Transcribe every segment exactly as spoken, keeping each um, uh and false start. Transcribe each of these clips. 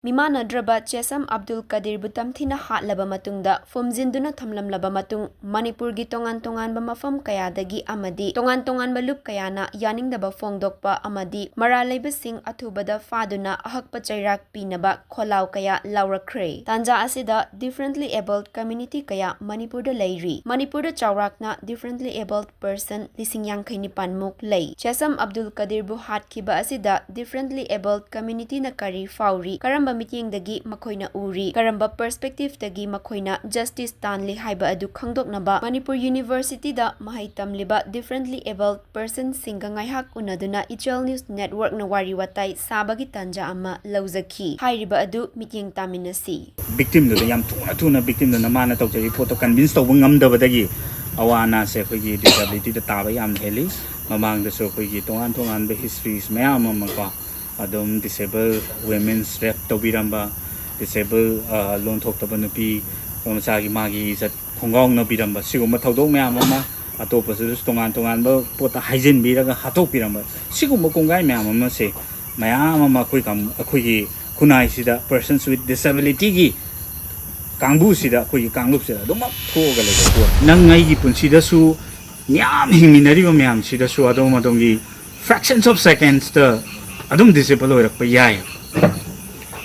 ꯃꯤꯃꯥꯟꯅꯗ꯭ꯔꯕ ꯆꯦꯁꯝ ꯑꯕꯗꯨꯜ ꯀꯗꯤꯔꯕꯨ ꯇꯝꯊꯤꯅ ꯍꯥꯠꯂꯕ ꯃꯇꯨꯡꯗ ꯐꯨꯝꯖꯤꯟꯗꯨꯅ ꯊꯝꯂꯝꯂꯕ ꯃꯇꯨꯡ, ꯃꯅꯤꯄꯨꯔꯒꯤ ꯇꯣꯉꯥꯟ ꯇꯣꯉꯥꯟꯕ ꯃꯐꯝ ꯀꯌꯥꯗꯒꯤ ꯑꯃꯗꯤ ꯇꯣꯉꯥꯟ ꯇꯣꯉꯥꯟꯕ ꯂꯨꯞ ꯀꯌꯥꯅ ꯌꯥꯅꯤꯡꯗꯕ ꯐꯣꯡꯗꯣꯛꯄ ꯑꯃꯗꯤ ꯃꯔꯥꯜ ꯂꯩꯕꯁꯤꯡ ꯑꯊꯨꯕꯗ ꯐꯥꯗꯨꯅ ꯑꯍꯛꯄ ꯆꯩꯔꯥꯛ ꯄꯤꯅꯕ ꯈꯣꯜꯂꯥꯎ ꯀꯌꯥ ꯂꯥꯎꯔꯛꯈ꯭ꯔꯦ꯫ ꯇꯥꯟꯖꯥ ꯑꯁꯤꯗ differently abled community ꯀꯌꯥ ꯃꯅꯤꯄꯨꯔꯗ ꯂꯩꯔꯤ꯫ ꯃꯅꯤꯄꯨꯔꯗ ꯆꯥꯎꯔꯥꯛꯅ differently abled person ꯂꯤꯁꯤꯡ ꯌꯥꯡꯈꯩ ꯅꯤꯄꯥꯟ ꯃꯨꯛ ꯂꯩ꯫ ꯆꯦꯁꯝ ꯑꯕꯗꯨꯜ ꯀꯗꯤꯔꯕꯨ ꯍꯥꯠꯈꯤꯕ ꯑꯁꯤꯗ differently abled community ꯅ ꯀꯔꯤ ꯐꯥꯎꯔꯤ, ꯀꯔꯝꯕ ꯃꯤꯠꯌꯦꯡꯗꯒꯤ ꯃꯈꯣꯏꯅ ꯎꯔꯤ, ꯀꯔꯝꯕ perspective ꯇꯒꯤ ꯃꯈꯣꯏꯅ justice ꯇꯥꯟꯂꯤ ꯍꯥꯏꯕ ꯑꯗꯨ ꯈꯪꯗꯣꯛꯅꯕ ꯃꯅꯤꯄꯨꯔ University ꯗ ꯃꯍꯩ ꯇꯝꯂꯤꯕ differently abled person ꯁꯤꯡꯒ ꯉꯥꯏꯍꯥꯛ ꯎꯅꯗꯨꯅ ꯏꯆꯦꯜ News Network ꯅ ꯋꯥꯔꯤ ꯋꯥꯇꯥꯏ ꯁꯥꯕꯒꯤ ꯇꯥꯟꯖꯥ ꯑꯃ ꯂꯧꯖꯈꯤ꯫ ꯍꯥꯏꯔꯤꯕ ꯑꯗꯨ ꯃꯤꯠꯌꯦꯡ ꯇꯥꯃꯤꯟꯅꯁꯤ꯫ Victim ꯗꯨꯗ ꯌꯥꯝ ꯊꯨꯅ ꯊꯨꯅ victim ꯗꯨꯅ ꯃꯥꯅ ꯇꯧꯖꯔꯤꯕ ꯄꯣꯠꯇꯣ convince ꯇꯧꯕ ꯉꯝꯗꯕꯗꯒꯤ ꯑꯋꯥ ꯑꯅꯥꯁꯦ ꯑꯩꯈꯣꯏꯒꯤ disability ꯗ ꯇꯥꯕ ꯌꯥꯝꯅ ꯍꯦꯜꯂꯤ꯫ ꯃꯃꯥꯡꯗꯁꯨ ꯑꯩꯈꯣꯏꯒꯤ ꯇꯣꯉꯥꯟ ꯇꯣꯉꯥꯟꯕ histories ꯃꯌꯥꯝ ꯑꯃꯀꯣ, ꯑꯗꯨꯝ disable women's rape ꯇꯧꯕꯤꯔꯝꯕ, disable, ꯑ, ꯂꯣꯟ ꯊꯣꯛꯇꯕ ꯅꯨꯄꯤ ꯃꯆꯥꯒꯤ ꯃꯥꯒꯤ ꯏꯖꯠ ꯈꯣꯡꯒꯥꯎꯅꯕꯤꯔꯝꯕ, ꯁꯤꯒꯨꯝꯕ ꯊꯧꯗꯣꯛ ꯃꯌꯥꯝ ꯑꯃ ꯑꯇꯣꯞꯄꯁꯨ ꯇꯣꯉꯥꯟ ꯇꯣꯉꯥꯟꯕ ꯄꯣꯠꯇ ꯍꯥꯏꯖꯤꯟꯕꯤꯔꯒ ꯍꯥꯠꯇꯣꯛꯄꯤꯔꯝꯕ, ꯁꯤꯒꯨꯝꯕ ꯀꯣꯡꯒꯥꯏ ꯃꯌꯥꯝ ꯑꯃꯁꯦ ꯃꯌꯥꯝ ꯑꯃ ꯑꯩꯈꯣꯏ ꯀꯝ-, ꯑꯩꯈꯣꯏꯒꯤ ꯈꯨꯟꯅꯥꯏꯁꯤꯗ persons with disability ꯒꯤ ꯀꯥꯡꯕꯨꯁꯤꯗ, ꯑꯩꯈꯣꯏꯒꯤ ꯀꯥꯡꯂꯨꯞꯁꯤꯗ ꯑꯗꯨꯃꯛ ꯊꯣꯛꯑꯒ ꯂꯩꯕ ꯄꯣꯠ꯫ ꯅꯪ ꯑꯩꯒꯤ ꯄꯨꯟꯁꯤꯗꯁꯨ ꯃꯤꯌꯥꯝ ꯍꯤꯡꯃꯤꯟꯅꯔꯤꯕ ꯃꯌꯥꯝꯁꯤꯗꯁꯨ ꯑꯗꯣꯝ ꯑꯗꯣꯝꯒꯤ fraction of seconds ꯇ ꯑꯗꯨꯝ disable ꯑꯣꯏꯔꯛꯄ ꯌꯥꯏ꯫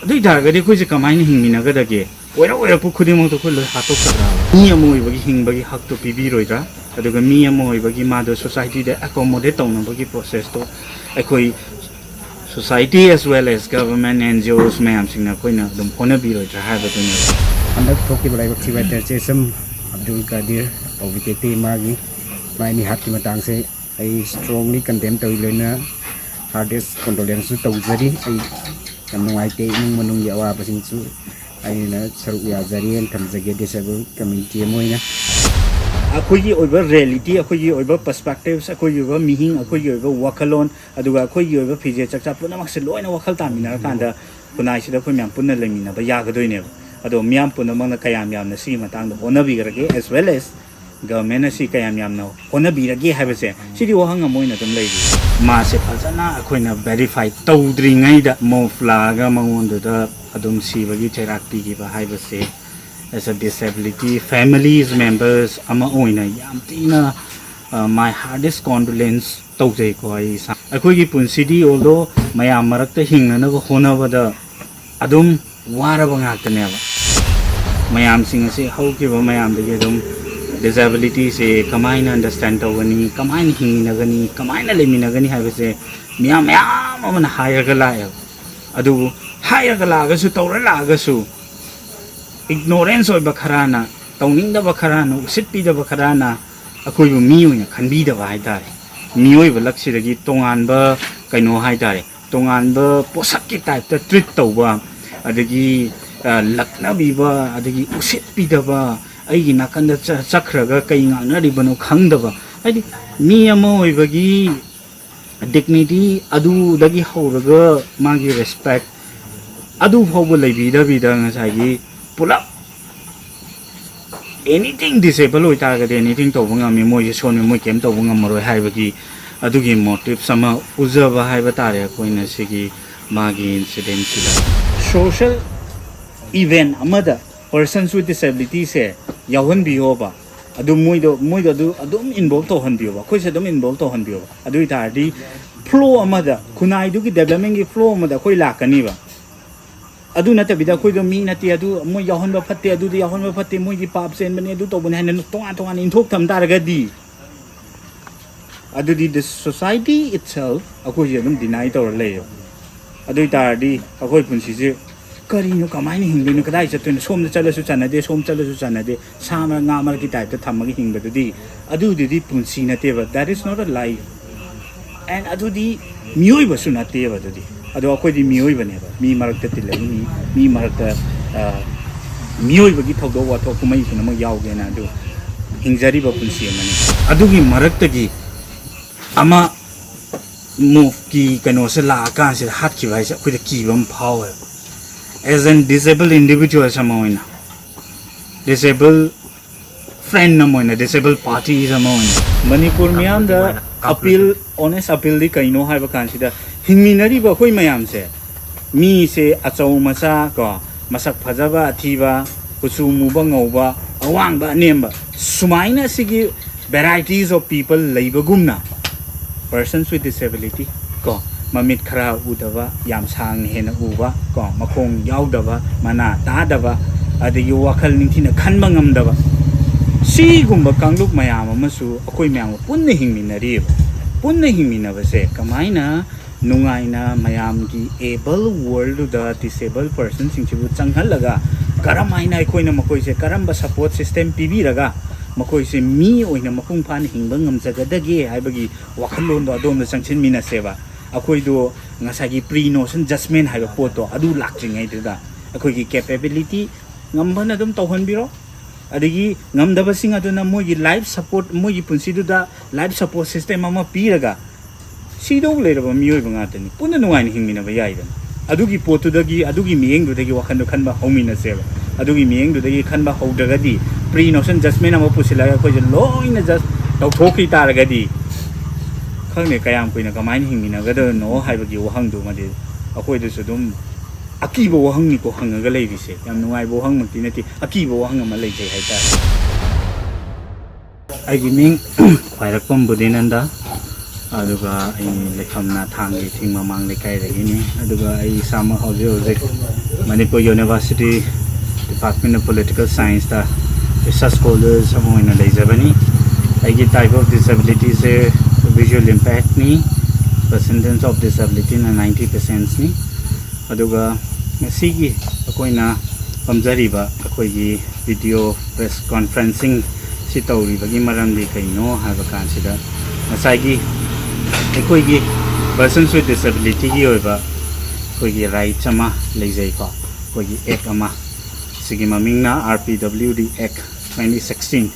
ꯑꯗꯨ ꯑꯣꯏ ꯇꯥꯔꯒꯗꯤ ꯑꯩꯈꯣꯏꯁꯦ ꯀꯃꯥꯏꯅ ꯍꯤꯡꯃꯤꯟꯅꯒꯗꯒꯦ? ꯑꯣꯏꯔꯛ ꯑꯣꯏꯔꯛꯄ ꯈꯨꯗꯤꯡꯃꯛꯇꯣ ꯑꯩꯈꯣꯏ ꯂꯣꯏ ꯍꯥꯠꯇꯣꯛꯀꯗ꯭ꯔꯥ? ꯃꯤ ꯑꯃ ꯑꯣꯏꯕꯒꯤ ꯍꯤꯡꯕꯒꯤ ꯍꯛꯇꯣ ꯄꯤꯕꯤꯔꯣꯏꯗ꯭ꯔꯥ? ꯑꯗꯨꯒ ꯃꯤ ꯑꯃ ꯑꯣꯏꯕꯒꯤ ꯃꯥꯗꯣ society ꯗ accommodate ꯇꯧꯅꯕꯒꯤ process ꯇꯣ ꯑꯩꯈꯣꯏ society as well as government, N G Os ꯃꯌꯥꯝꯁꯤꯡꯅ ꯑꯩꯈꯣꯏꯅ ꯑꯗꯨꯝ ꯍꯣꯠꯅꯕꯤꯔꯣꯏꯗ꯭ꯔꯥ ꯍꯥꯏꯕꯗꯨꯅꯦꯕ꯫ ꯍꯟꯗꯛ ꯊꯣꯛꯈꯤꯕ ꯂꯥꯏꯕꯛ ꯊꯤꯕ actor ꯆꯦꯁꯝ ꯑꯕꯗꯨꯜ ꯀꯥꯗꯤꯔ ꯑꯣꯕꯤꯇꯦꯛꯇꯤ ꯃꯥꯒꯤ ꯃꯥꯏ ꯃꯤꯍꯥꯠꯀꯤ ꯃꯇꯥꯡꯁꯦ ꯑꯩ strongly condemn ꯇꯧꯏ, ꯂꯣꯏꯅ hardest condolence ꯁꯨ ꯇꯧꯖꯔꯤ꯫ ꯑꯩ ꯌꯥꯝ ꯅꯨꯡꯉꯥꯏꯇꯦ, ꯏꯃꯨꯡ ꯃꯅꯨꯡꯒꯤ ꯑꯋꯥꯕꯁꯤꯡꯁꯨ ꯑꯩꯅ ꯁꯔꯨꯛ ꯌꯥꯖꯔꯤꯅ ꯊꯝꯖꯒꯦ disable community ꯑꯃ ꯑꯣꯏꯅ꯫ ꯑꯩꯈꯣꯏꯒꯤ ꯑꯣꯏꯕ reality, ꯑꯩꯈꯣꯏꯒꯤ ꯑꯣꯏꯕ perspectives, ꯑꯩꯈꯣꯏꯒꯤ ꯑꯣꯏꯕ ꯃꯤꯍꯤꯡ, ꯑꯩꯈꯣꯏꯒꯤ ꯑꯣꯏꯕ ꯋꯥꯈꯜꯂꯣꯟ, ꯑꯗꯨꯒ ꯑꯩꯈꯣꯏꯒꯤ ꯑꯣꯏꯕ ꯐꯤꯖꯦꯠ ꯆꯥꯛꯆꯥ ꯄꯨꯝꯅꯃꯛꯁꯦ ꯂꯣꯏꯅ ꯋꯥꯈꯜ ꯇꯥꯃꯤꯟꯅꯔꯀꯥꯟꯗ ꯈꯨꯟꯅꯥꯏꯁꯤꯗ ꯑꯩꯈꯣꯏ ꯃꯌꯥꯝ ꯄꯨꯟꯅ ꯂꯩꯃꯤꯟꯅꯕ ꯌꯥꯒꯗꯣꯏꯅꯦꯕ꯫ ꯑꯗꯣ ꯃꯤꯌꯥꯝ ꯄꯨꯝꯅꯃꯛꯅ ꯀꯌꯥꯝ ꯌꯥꯝꯅ ꯁꯤꯒꯤ ꯃꯇꯥꯡꯗ ꯍꯣꯠꯅꯕꯤꯔꯒꯦ, as well as government ꯅ ꯁꯤ ꯀꯌꯥꯝ ꯌꯥꯝꯅ ꯍꯣꯠꯅꯕꯤꯔꯒꯦ ꯍꯥꯏꯕꯁꯦ, ꯁꯤꯗꯤ ꯋꯥꯍꯪ ꯑꯃ ꯑꯣꯏꯅ ꯑꯗꯨꯝ ꯂꯩꯔꯤ꯫ ꯃꯥꯁꯦ ꯐꯖꯅ ꯑꯩꯈꯣꯏꯅ ꯚꯦꯔꯤꯐꯥꯏ ꯇꯧꯗ꯭ꯔꯤꯉꯩꯗ ꯃꯣꯐ ꯂꯥꯛꯑꯒ ꯃꯉꯣꯟꯗꯨꯗ ꯑꯗꯨꯝ ꯁꯤꯕꯒꯤ ꯆꯩꯔꯥꯛ ꯄꯤꯈꯤꯕ ꯍꯥꯏꯕꯁꯦ, as a disability families members ꯑꯃ ꯑꯣꯏꯅ ꯌꯥꯝ ꯊꯤꯅ, uh, my hardest condolence ꯇꯧꯖꯩꯀꯣ꯫ ꯑꯩ ꯏꯁꯥ, ꯑꯩꯈꯣꯏꯒꯤ ꯄꯨꯟꯁꯤꯗꯤ ꯑꯣꯜꯗꯣ ꯃꯌꯥꯝ ꯃꯔꯛꯇ ꯍꯤꯡꯅꯅꯕ ꯍꯣꯠꯅꯕꯗ ꯑꯗꯨꯝ ꯋꯥꯔꯕ ꯉꯥꯛꯇꯅꯦꯕ꯫ ꯃꯌꯥꯝꯁꯤꯡ ꯑꯁꯤ ꯍꯧꯈꯤꯕ ꯃꯌꯥꯝꯗꯒꯤ ꯑꯗꯨꯝ ꯗꯤꯖꯦꯕꯤꯂꯤꯇꯤꯁꯦ ꯀꯃꯥꯏꯅ ꯑꯟꯗꯔꯁꯇꯦꯟ ꯇꯧꯒꯅꯤ, ꯀꯃꯥꯏꯅ ꯍꯤꯡꯃꯤꯟꯅꯒꯅꯤ, ꯀꯃꯥꯏꯅ ꯂꯩꯃꯤꯟꯅꯒꯅꯤ ꯍꯥꯏꯕꯁꯦ ꯃꯤꯌꯥꯝ ꯃꯌꯥꯝ ꯑꯃꯅ ꯍꯥꯏꯔꯒ ꯂꯥꯛꯑꯦꯕ꯫ ꯑꯗꯨꯕꯨ ꯍꯥꯏꯔꯒ ꯂꯥꯛꯑꯒꯁꯨ, ꯇꯧꯔ ꯂꯥꯛꯑꯒꯁꯨ, ꯏꯒꯅꯣꯔꯦꯟꯁ ꯑꯣꯏꯕ ꯈꯔꯅ, ꯇꯧꯅꯤꯡꯗꯕ ꯈꯔꯅ, ꯎꯁꯤꯠꯄꯤꯗꯕ ꯈꯔꯅ ꯑꯩꯈꯣꯏꯕꯨ ꯃꯤ ꯑꯣꯏꯅ ꯈꯟꯕꯤꯗꯕ ꯍꯥꯏ ꯇꯥꯔꯦ꯫ ꯃꯤꯑꯣꯏꯕ ꯂꯛꯁꯤꯗꯒꯤ ꯇꯣꯉꯥꯟꯕ ꯀꯩꯅꯣ ꯍꯥꯏ ꯇꯥꯔꯦ, ꯇꯣꯉꯥꯟꯕ ꯄꯣꯠꯁꯛꯀꯤ ꯇꯥꯏꯞꯇ ꯇ꯭ꯔꯤꯠ ꯇꯧꯕ, ꯑꯗꯒꯤ, ꯑ, ꯂꯛꯅꯕꯤꯕ, ꯑꯗꯒꯤ ꯎꯁꯤꯠꯄꯤꯗꯕ, ꯑꯩꯒꯤ ꯅꯥꯀꯟꯗ ꯆ-, ꯆꯠꯈ꯭ꯔꯒ ꯀꯩ ꯉꯥꯡꯅꯔꯤꯕꯅꯣ ꯈꯪꯗꯕ, ꯍꯥꯏꯗꯤ ꯃꯤ ꯑꯃ ꯑꯣꯏꯕꯒꯤ ꯗꯤꯒꯅꯤꯇꯤ ꯑꯗꯨꯗꯒꯤ ꯍꯧꯔꯒ ꯃꯥꯒꯤ ꯔꯦꯁꯄꯦꯛ ꯑꯗꯨ ꯐꯥꯎꯕ ꯂꯩꯕꯤꯗꯕꯤꯗ ꯉꯁꯥꯏꯒꯤ ꯄꯨꯂꯞ ꯑꯦꯅꯤꯊꯤꯡ ꯗꯤꯁꯦꯕꯜ ꯑꯣꯏꯇꯥꯔꯒꯗꯤ ꯑꯦꯅꯤꯊꯤꯡ ꯇꯧꯕ ꯉꯝꯃꯤ, ꯃꯣꯏꯁꯦ ꯁꯣꯟꯃꯤ, ꯃꯣꯏ ꯀꯩꯝ ꯇꯧꯕ ꯉꯝꯃꯔꯣꯏ ꯍꯥꯏꯕꯒꯤ ꯑꯗꯨꯒꯤ ꯃꯣꯇꯤꯞꯁ ꯑꯃ ꯎꯖꯕ ꯍꯥꯏꯕ ꯇꯥꯔꯦ ꯑꯩꯈꯣꯏꯅ ꯁꯤꯒꯤ ꯃꯥꯒꯤ ꯏꯟꯁꯤꯗꯦꯟꯁꯤꯗ꯫ ꯁꯣꯁꯦꯜ ꯏꯚꯦꯟ ꯑꯃꯗ persons with disabilityꯁꯦ ꯌꯥꯎꯍꯟꯕꯤꯌꯣꯕ꯫ ꯑꯗꯨ ꯃꯣꯏꯗꯣ, ꯃꯣꯏꯗꯣ ꯑꯗꯨ ꯑꯗꯨꯝ ꯏꯟꯚꯣꯜꯕ ꯇꯧꯍꯟꯕꯤꯌꯣꯕ, ꯑꯩꯈꯣꯏꯁꯦ ꯑꯗꯨꯝ ꯏꯟꯚꯣꯜꯕ ꯇꯧꯍꯟꯕꯤꯌꯣꯕ꯫ ꯑꯗꯨ ꯑꯣꯏꯇꯥꯔꯗꯤ ꯐ꯭ꯂꯣ ꯑꯃꯗ, ꯈꯨꯟꯅꯥꯏꯗꯨꯒꯤ ꯗꯦꯕꯂꯞꯃꯦꯟꯒꯤ ꯐ꯭ꯂꯣ ꯑꯃꯗ ꯑꯩꯈꯣꯏ ꯂꯥꯛꯀꯅꯤꯕ꯫ ꯑꯗꯨ ꯅꯠꯇꯕꯤꯗ ꯑꯩꯈꯣꯏꯗꯣ ꯃꯤ ꯅꯠꯇꯦ, ꯑꯗꯨ ꯃꯣꯏ ꯌꯥꯎꯍꯟꯕ ꯐꯠꯇꯦ, ꯑꯗꯨꯗꯤ ꯌꯥꯎꯍꯟꯕ ꯐꯠꯇꯦ, ꯃꯣꯏꯒꯤ ꯄꯥꯞ ꯆꯦꯟꯕꯅꯦ, ꯑꯗꯨ ꯇꯧꯕꯅꯦ ꯍꯥꯏꯅ ꯇꯣꯉꯥꯟ ꯇꯣꯉꯥꯟꯅ ꯏꯟꯊꯣꯛ ꯊꯝ ꯇꯥꯔꯒꯗꯤ, ꯑꯗꯨꯗꯤ the society itself ꯑꯩꯈꯣꯏꯁꯦ ꯑꯗꯨꯝ ꯗꯤꯅꯥꯏ ꯇꯧꯔ ꯂꯩꯌꯦꯕ꯫ ꯑꯗꯨ ꯑꯣꯏ ꯇꯥꯔꯗꯤ ꯑꯩꯈꯣꯏ ꯄꯨꯟꯁꯤꯁꯦ ꯀꯔꯤꯅꯣ, ꯀꯃꯥꯏꯅ ꯍꯤꯡꯗꯣꯏꯅꯣ, ꯀꯗꯥꯏ ꯆꯠꯇꯣꯏꯅꯣ, ꯁꯣꯝꯗ ꯆꯠꯂꯁꯨ ꯆꯥꯟꯅꯗꯦ, ꯁꯣꯝ ꯆꯠꯂꯁꯨ ꯆꯥꯟꯅꯗꯦ, ꯁꯥ ꯃꯔꯛ, ꯉꯥ ꯃꯔꯛꯀꯤ ꯇꯥꯏꯞꯇ ꯊꯝꯃꯒ ꯍꯤꯡꯕꯗꯨꯗꯤ, ꯑꯗꯨꯗꯨꯗꯤ ꯄꯨꯟꯁꯤ ꯅꯠꯇꯦꯕ, that is not a life꯫ And ꯑꯗꯨꯗꯤ ꯃꯤꯑꯣꯏꯕꯁꯨ ꯅꯠꯇꯦꯕ ꯑꯗꯨꯗꯤ꯫ ꯑꯗꯣ ꯑꯩꯈꯣꯏꯗꯤ ꯃꯤꯑꯣꯏꯕꯅꯦꯕ, ꯃꯤ ꯃꯔꯛꯇ ꯇꯤꯜꯂꯛꯏꯅꯤ, ꯃꯤ ꯃꯔꯛꯇ, ꯑ, ꯃꯤꯑꯣꯏꯕꯒꯤ ꯊꯧꯗꯣꯛ ꯋꯥꯊꯣꯛ ꯀꯨꯝꯍꯩ ꯄꯨꯝꯅꯃꯛ ꯌꯥꯎꯒꯦꯅ ꯑꯗꯨ ꯍꯤꯡꯖꯔꯤꯕ ꯄꯨꯟꯁꯤ ꯑꯃꯅꯤ꯫ ꯑꯗꯨꯒꯤ ꯃꯔꯛꯇꯒꯤ ꯑꯃ ꯃꯣꯐꯀꯤ ꯀꯩꯅꯣꯁꯦ ꯂꯥꯛꯑꯀꯥꯟꯁꯤꯗ ꯍꯥꯠꯈꯤꯕ ꯍꯥꯏꯁꯦ ꯑꯩꯈꯣꯏꯗ ꯀꯤꯕ ꯑꯃ ꯐꯥꯎꯋꯦꯕ꯫ As an disabled individuals ꯑꯃ ꯑꯣꯏꯅ, ꯗꯤꯁꯦꯕꯜ ꯐ꯭ꯔꯦꯟ ꯑꯃ ꯑꯣꯏꯅ, ꯗꯤꯁꯦꯕꯜ ꯄꯥꯔꯇꯤꯁ ꯑꯃ ꯑꯣꯏꯅ, ꯃꯅꯤꯄꯨꯔ ꯃꯤꯌꯥꯝꯗ ꯑꯄꯤꯜ, ꯑꯣꯅꯦꯁ ꯑꯄꯤꯜꯗꯤ ꯀꯩꯅꯣ ꯍꯥꯏꯕ ꯀꯥꯟꯁꯤꯗ, ꯍꯤꯡꯃꯤꯟꯅꯔꯤꯕ ꯑꯩꯈꯣꯏ ꯃꯌꯥꯝꯁꯦ, ꯃꯤꯁꯦ ꯑꯆꯧ ꯃꯆꯥ ꯀꯣ, ꯃꯁꯛ ꯐꯖꯕ ꯑꯊꯤꯕ, ꯀꯨꯆꯨ ꯃꯨꯕ ꯉꯧꯕ, ꯑꯋꯥꯡꯕ ꯑꯅꯦꯝꯕ, ꯁꯨꯃꯥꯏꯅ ꯁꯤꯒꯤ varieties of people ꯂꯩꯕꯒꯨꯝꯅ, persons with disability ꯀꯣ, ꯃꯃꯤꯠ ꯈꯔ ꯎꯗꯕ, ꯌꯥꯝ ꯁꯥꯡꯅ ꯍꯦꯟꯅ ꯎꯕ ꯀꯣ, ꯃꯈꯣꯡ ꯌꯥꯎꯗꯕ, ꯃꯅꯥ ꯇꯥꯗꯕ, ꯑꯗꯒꯤ ꯋꯥꯈꯜ ꯅꯤꯡꯊꯤꯅ ꯈꯟꯕ ꯉꯝꯗꯕ, ꯁꯤꯒꯨꯝꯕ ꯀꯥꯡꯂꯨꯞ ꯃꯌꯥꯝ ꯑꯃꯁꯨ ꯑꯩꯈꯣꯏ ꯃꯌꯥꯝꯒ ꯄꯨꯟꯅ ꯍꯤꯡꯃꯤꯟꯅꯔꯤꯕ꯫ ꯄꯨꯟꯅ ꯍꯤꯡꯃꯤꯟꯅꯕꯁꯦ ꯀꯃꯥꯏꯅ ꯅꯨꯡꯉꯥꯏꯅ ꯃꯌꯥꯝꯒꯤ able worldꯗꯨꯗ disable personꯁꯤꯡꯁꯤꯕꯨ ꯆꯪꯍꯜꯂꯒ, ꯀꯔꯝ ꯍꯥꯏꯅ ꯑꯩꯈꯣꯏꯅ ꯃꯈꯣꯏꯁꯦ ꯀꯔꯝꯕ support system ꯄꯤꯕꯤꯔꯒ ꯃꯈꯣꯏꯁꯦ ꯃꯤ ꯑꯣꯏꯅ ꯃꯄꯨꯡ ꯐꯥꯅ ꯍꯤꯡꯕ ꯉꯝꯖꯒꯗꯒꯦ ꯍꯥꯏꯕꯒꯤ ꯋꯥꯈꯜꯂꯣꯟꯗꯣ ꯑꯗꯣꯝꯗ ꯆꯪꯁꯤꯟꯃꯤꯟꯅꯁꯦꯕ꯫ ꯑꯩꯈꯣꯏꯗꯣ ꯉꯁꯥꯏꯒꯤ pre notion judgment ꯍꯥꯏꯕ ꯄꯣꯠꯇꯣ ꯑꯗꯨ ꯂꯥꯛꯇ꯭ꯔꯤꯉꯩꯗꯨꯗ, ꯑꯩꯈꯣꯏꯒꯤ capability ꯉꯝꯕꯅ ꯑꯗꯨꯝ ꯇꯧꯍꯟꯕꯤꯔꯣ꯫ ꯑꯗꯒꯤ ꯉꯝꯗꯕꯁꯤꯡ ꯑꯗꯨꯅ ꯃꯣꯏꯒꯤ life support, ꯃꯣꯏꯒꯤ ꯄꯨꯟꯁꯤꯗꯨꯗ life support system ꯑꯃ ꯄꯤꯔꯒ, ꯁꯤꯗꯧ ꯂꯩꯔꯕ ꯃꯤꯑꯣꯏꯕ ꯉꯥꯛꯇꯅꯤ, ꯄꯨꯟꯅ ꯅꯨꯡꯉꯥꯏꯅ ꯍꯤꯡꯃꯤꯟꯅꯕ ꯌꯥꯏꯗꯅ꯫ ꯑꯗꯨꯒꯤ ꯄꯣꯠꯇꯨꯗꯒꯤ, ꯑꯗꯨꯒꯤ ꯃꯤꯠꯌꯦꯡꯗꯨꯗꯒꯤ ꯋꯥꯈꯜꯗꯣ ꯈꯟꯕ ꯍꯧꯃꯤꯟꯅꯁꯦꯕ꯫ ꯑꯗꯨꯒꯤ ꯃꯤꯠꯌꯦꯡꯗꯨꯗꯒꯤ ꯈꯟꯕ ꯍꯧꯗ꯭ꯔꯒꯗꯤ, pre notion judgment ꯑꯃ ꯄꯨꯁꯤꯜꯂꯒ ꯑꯩꯈꯣꯏꯁꯦ ꯂꯣꯏꯅ judge ꯇꯧꯊꯣꯛꯈꯤ ꯇꯥꯔꯒꯗꯤ, ꯈꯪꯗꯦ, ꯀꯌꯥꯝ ꯀꯨꯏꯅ ꯀꯃꯥꯏꯅ ꯍꯤꯡꯃꯤꯟꯅꯒꯗꯕꯅꯣ ꯍꯥꯏꯕꯒꯤ ꯋꯥꯍꯪꯗꯨꯃꯗꯤ ꯑꯩꯈꯣꯏꯗꯁꯨ ꯑꯗꯨꯝ ꯑꯀꯤꯕ ꯋꯥꯍꯪꯅꯤꯀꯣ ꯍꯪꯉꯒ ꯂꯩꯔꯤꯁꯦ꯫ ꯌꯥꯝ ꯅꯨꯡꯉꯥꯏꯕ ꯋꯥꯍꯪꯃꯛꯇꯤ ꯅꯠꯇꯦ, ꯑꯀꯤꯕ ꯋꯥꯍꯪ ꯑꯃ ꯂꯩꯖꯩ ꯍꯥꯏꯇꯥꯔꯦ꯫ ꯑꯩꯒꯤ ꯃꯤꯡ ꯈ꯭ꯋꯥꯏꯔꯥꯛꯄꯝ ꯕꯨꯙꯦꯅꯟꯗ, ꯑꯗꯨꯒ ꯑꯩ ꯂꯩꯐꯝꯅ ꯊꯥꯡꯒꯤ ꯊꯤꯡ ꯃꯃꯥꯡ ꯂꯩꯀꯥꯏꯗꯒꯤꯅꯤ꯫ ꯑꯗꯨꯒ ꯑꯩ ꯏꯁꯥꯃꯛ ꯍꯧꯖꯤꯛ ꯍꯧꯖꯤꯛ Manipur university Department of Political Scienceꯇ research scholars ꯑꯃ ꯑꯣꯏꯅ ꯂꯩꯖꯕꯅꯤ꯫ ꯑꯩꯒꯤ type of disabilityꯁꯦ visual impactꯅꯤ, percentage of disabilityꯅ ninety percentꯅꯤ꯫ ꯑꯗꯨꯒ ꯉꯁꯤꯒꯤ ꯑꯩꯈꯣꯏꯅ ꯐꯝꯖꯔꯤꯕ ꯑꯩꯈꯣꯏꯒꯤ video press conferencing ꯁꯤ ꯇꯧꯔꯤꯕꯒꯤ ꯃꯔꯝꯗꯤ ꯀꯩꯅꯣ ꯍꯥꯏꯕ ꯀꯥꯟꯁꯤꯗ, ꯉꯁꯥꯏꯒꯤ ꯑꯩꯈꯣꯏꯒꯤ persons with disabilityꯒꯤ ꯑꯣꯏꯕ ꯑꯩꯈꯣꯏꯒꯤ rights ꯑꯃ ꯂꯩꯖꯩꯀꯣ, ꯑꯩꯈꯣꯏꯒꯤ act ꯑꯃ, ꯁꯤꯒꯤ ꯃꯃꯤꯡꯅ R P W D Act twenty sixteen,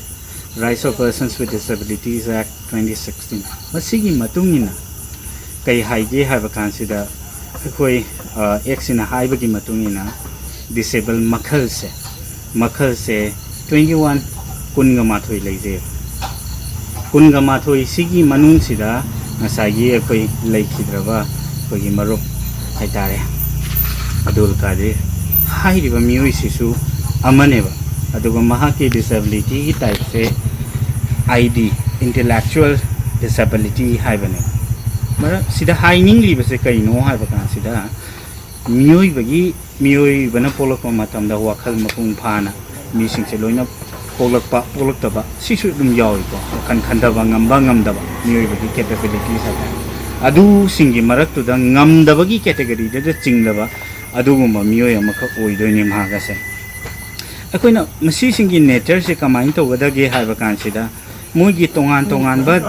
Rights of Persons with Disabilities Act twenty sixteen꯫ ꯃꯁꯤꯒꯤ ꯃꯇꯨꯡ ꯏꯟꯅ ꯀꯩ ꯍꯥꯏꯒꯦ ꯍꯥꯏꯕ ꯀꯥꯟꯁꯤꯗ, ꯑꯩꯈꯣꯏ ꯑꯦꯛꯁꯤꯅ ꯍꯥꯏꯕꯒꯤ ꯃꯇꯨꯡ ꯏꯟꯅ disable ꯃꯈꯜꯁꯦ, ꯃꯈꯜꯁꯦ twenty one, ꯀꯨꯟꯒ ꯃꯥꯊꯣꯏ ꯂꯩꯖꯩ꯫ ꯀꯨꯟꯒ ꯃꯥꯊꯣꯏꯁꯤꯒꯤ ꯃꯅꯨꯡꯁꯤꯗ ꯉꯁꯥꯏꯒꯤ ꯑꯩꯈꯣꯏ ꯂꯩꯈꯤꯗ꯭ꯔꯕ ꯑꯩꯈꯣꯏꯒꯤ ꯃꯔꯨꯞ ꯍꯥꯏꯇꯥꯔꯦ, ꯑꯕꯗꯨꯜ ꯀꯥꯗꯤꯔ ꯍꯥꯏꯔꯤꯕ ꯃꯤꯑꯣꯏꯁꯤꯁꯨ ꯑꯃꯅꯦꯕ꯫ ꯑꯗꯨꯒ ꯃꯍꯥꯛꯀꯤ ꯗꯤꯁꯦꯕꯤꯂꯤꯇꯤꯒꯤ ꯇꯥꯏꯞꯁꯦ ꯑꯥꯏ ꯗꯤ, ꯏꯟꯇꯦꯂꯦꯛꯆꯨꯋꯦꯜ ꯗꯤꯁꯦꯕꯤꯂꯤꯇꯤ ꯍꯥꯏꯕꯅꯦ꯫ ꯃꯔꯝ ꯁꯤꯗ ꯍꯥꯏꯅꯤꯡꯂꯤꯕꯁꯦ ꯀꯩꯅꯣ ꯍꯥꯏꯕ ꯀꯥꯟꯁꯤꯗ, ꯃꯤꯑꯣꯏꯕꯒꯤ ꯃꯤꯑꯣꯏꯕꯅ ꯄꯣꯛꯂꯛꯄ ꯃꯇꯝꯗ ꯋꯥꯈꯜ ꯃꯄꯨꯡ ꯐꯥꯅ ꯃꯤꯁꯤꯡꯁꯦ ꯂꯣꯏꯅ ꯄꯣꯛꯂꯛꯄ ꯄꯣꯛꯂꯛꯇꯕ ꯁꯤꯁꯨ ꯑꯗꯨꯝ ꯌꯥꯎꯏꯀꯣ꯫ ꯋꯥꯈꯜ ꯈꯟꯊꯕ ꯉꯝꯕ ꯉꯝꯗꯕ ꯃꯤꯑꯣꯏꯕꯒꯤ ꯀꯦꯄꯦꯕꯤꯂꯤꯇꯤꯁ ꯍꯥꯏꯇꯥꯔꯦ꯫ ꯑꯗꯨꯁꯤꯡꯒꯤ ꯃꯔꯛꯇꯨꯗ ꯉꯝꯗꯕꯒꯤ ꯀꯦꯇꯦꯒꯣꯔꯤꯗꯨꯗ ꯆꯤꯡꯂꯕ ꯑꯗꯨꯒꯨꯝꯕ ꯃꯤꯑꯣꯏ ꯑꯃꯈꯛ ꯑꯣꯏꯗꯣꯏꯅꯤ ꯃꯍꯥꯛ ꯑꯁꯦ꯫ ꯑꯩꯈꯣꯏꯅ ꯃꯁꯤꯁꯤꯡꯒꯤ ꯅꯦꯆꯔꯁꯦ ꯀꯃꯥꯏꯅ ꯇꯧꯒꯗꯒꯦ ꯍꯥꯏꯕ ꯀꯥꯟꯁꯤꯗ, ꯃꯣꯏꯒꯤ ꯇꯣꯉꯥꯟ ꯇꯣꯉꯥꯟꯕ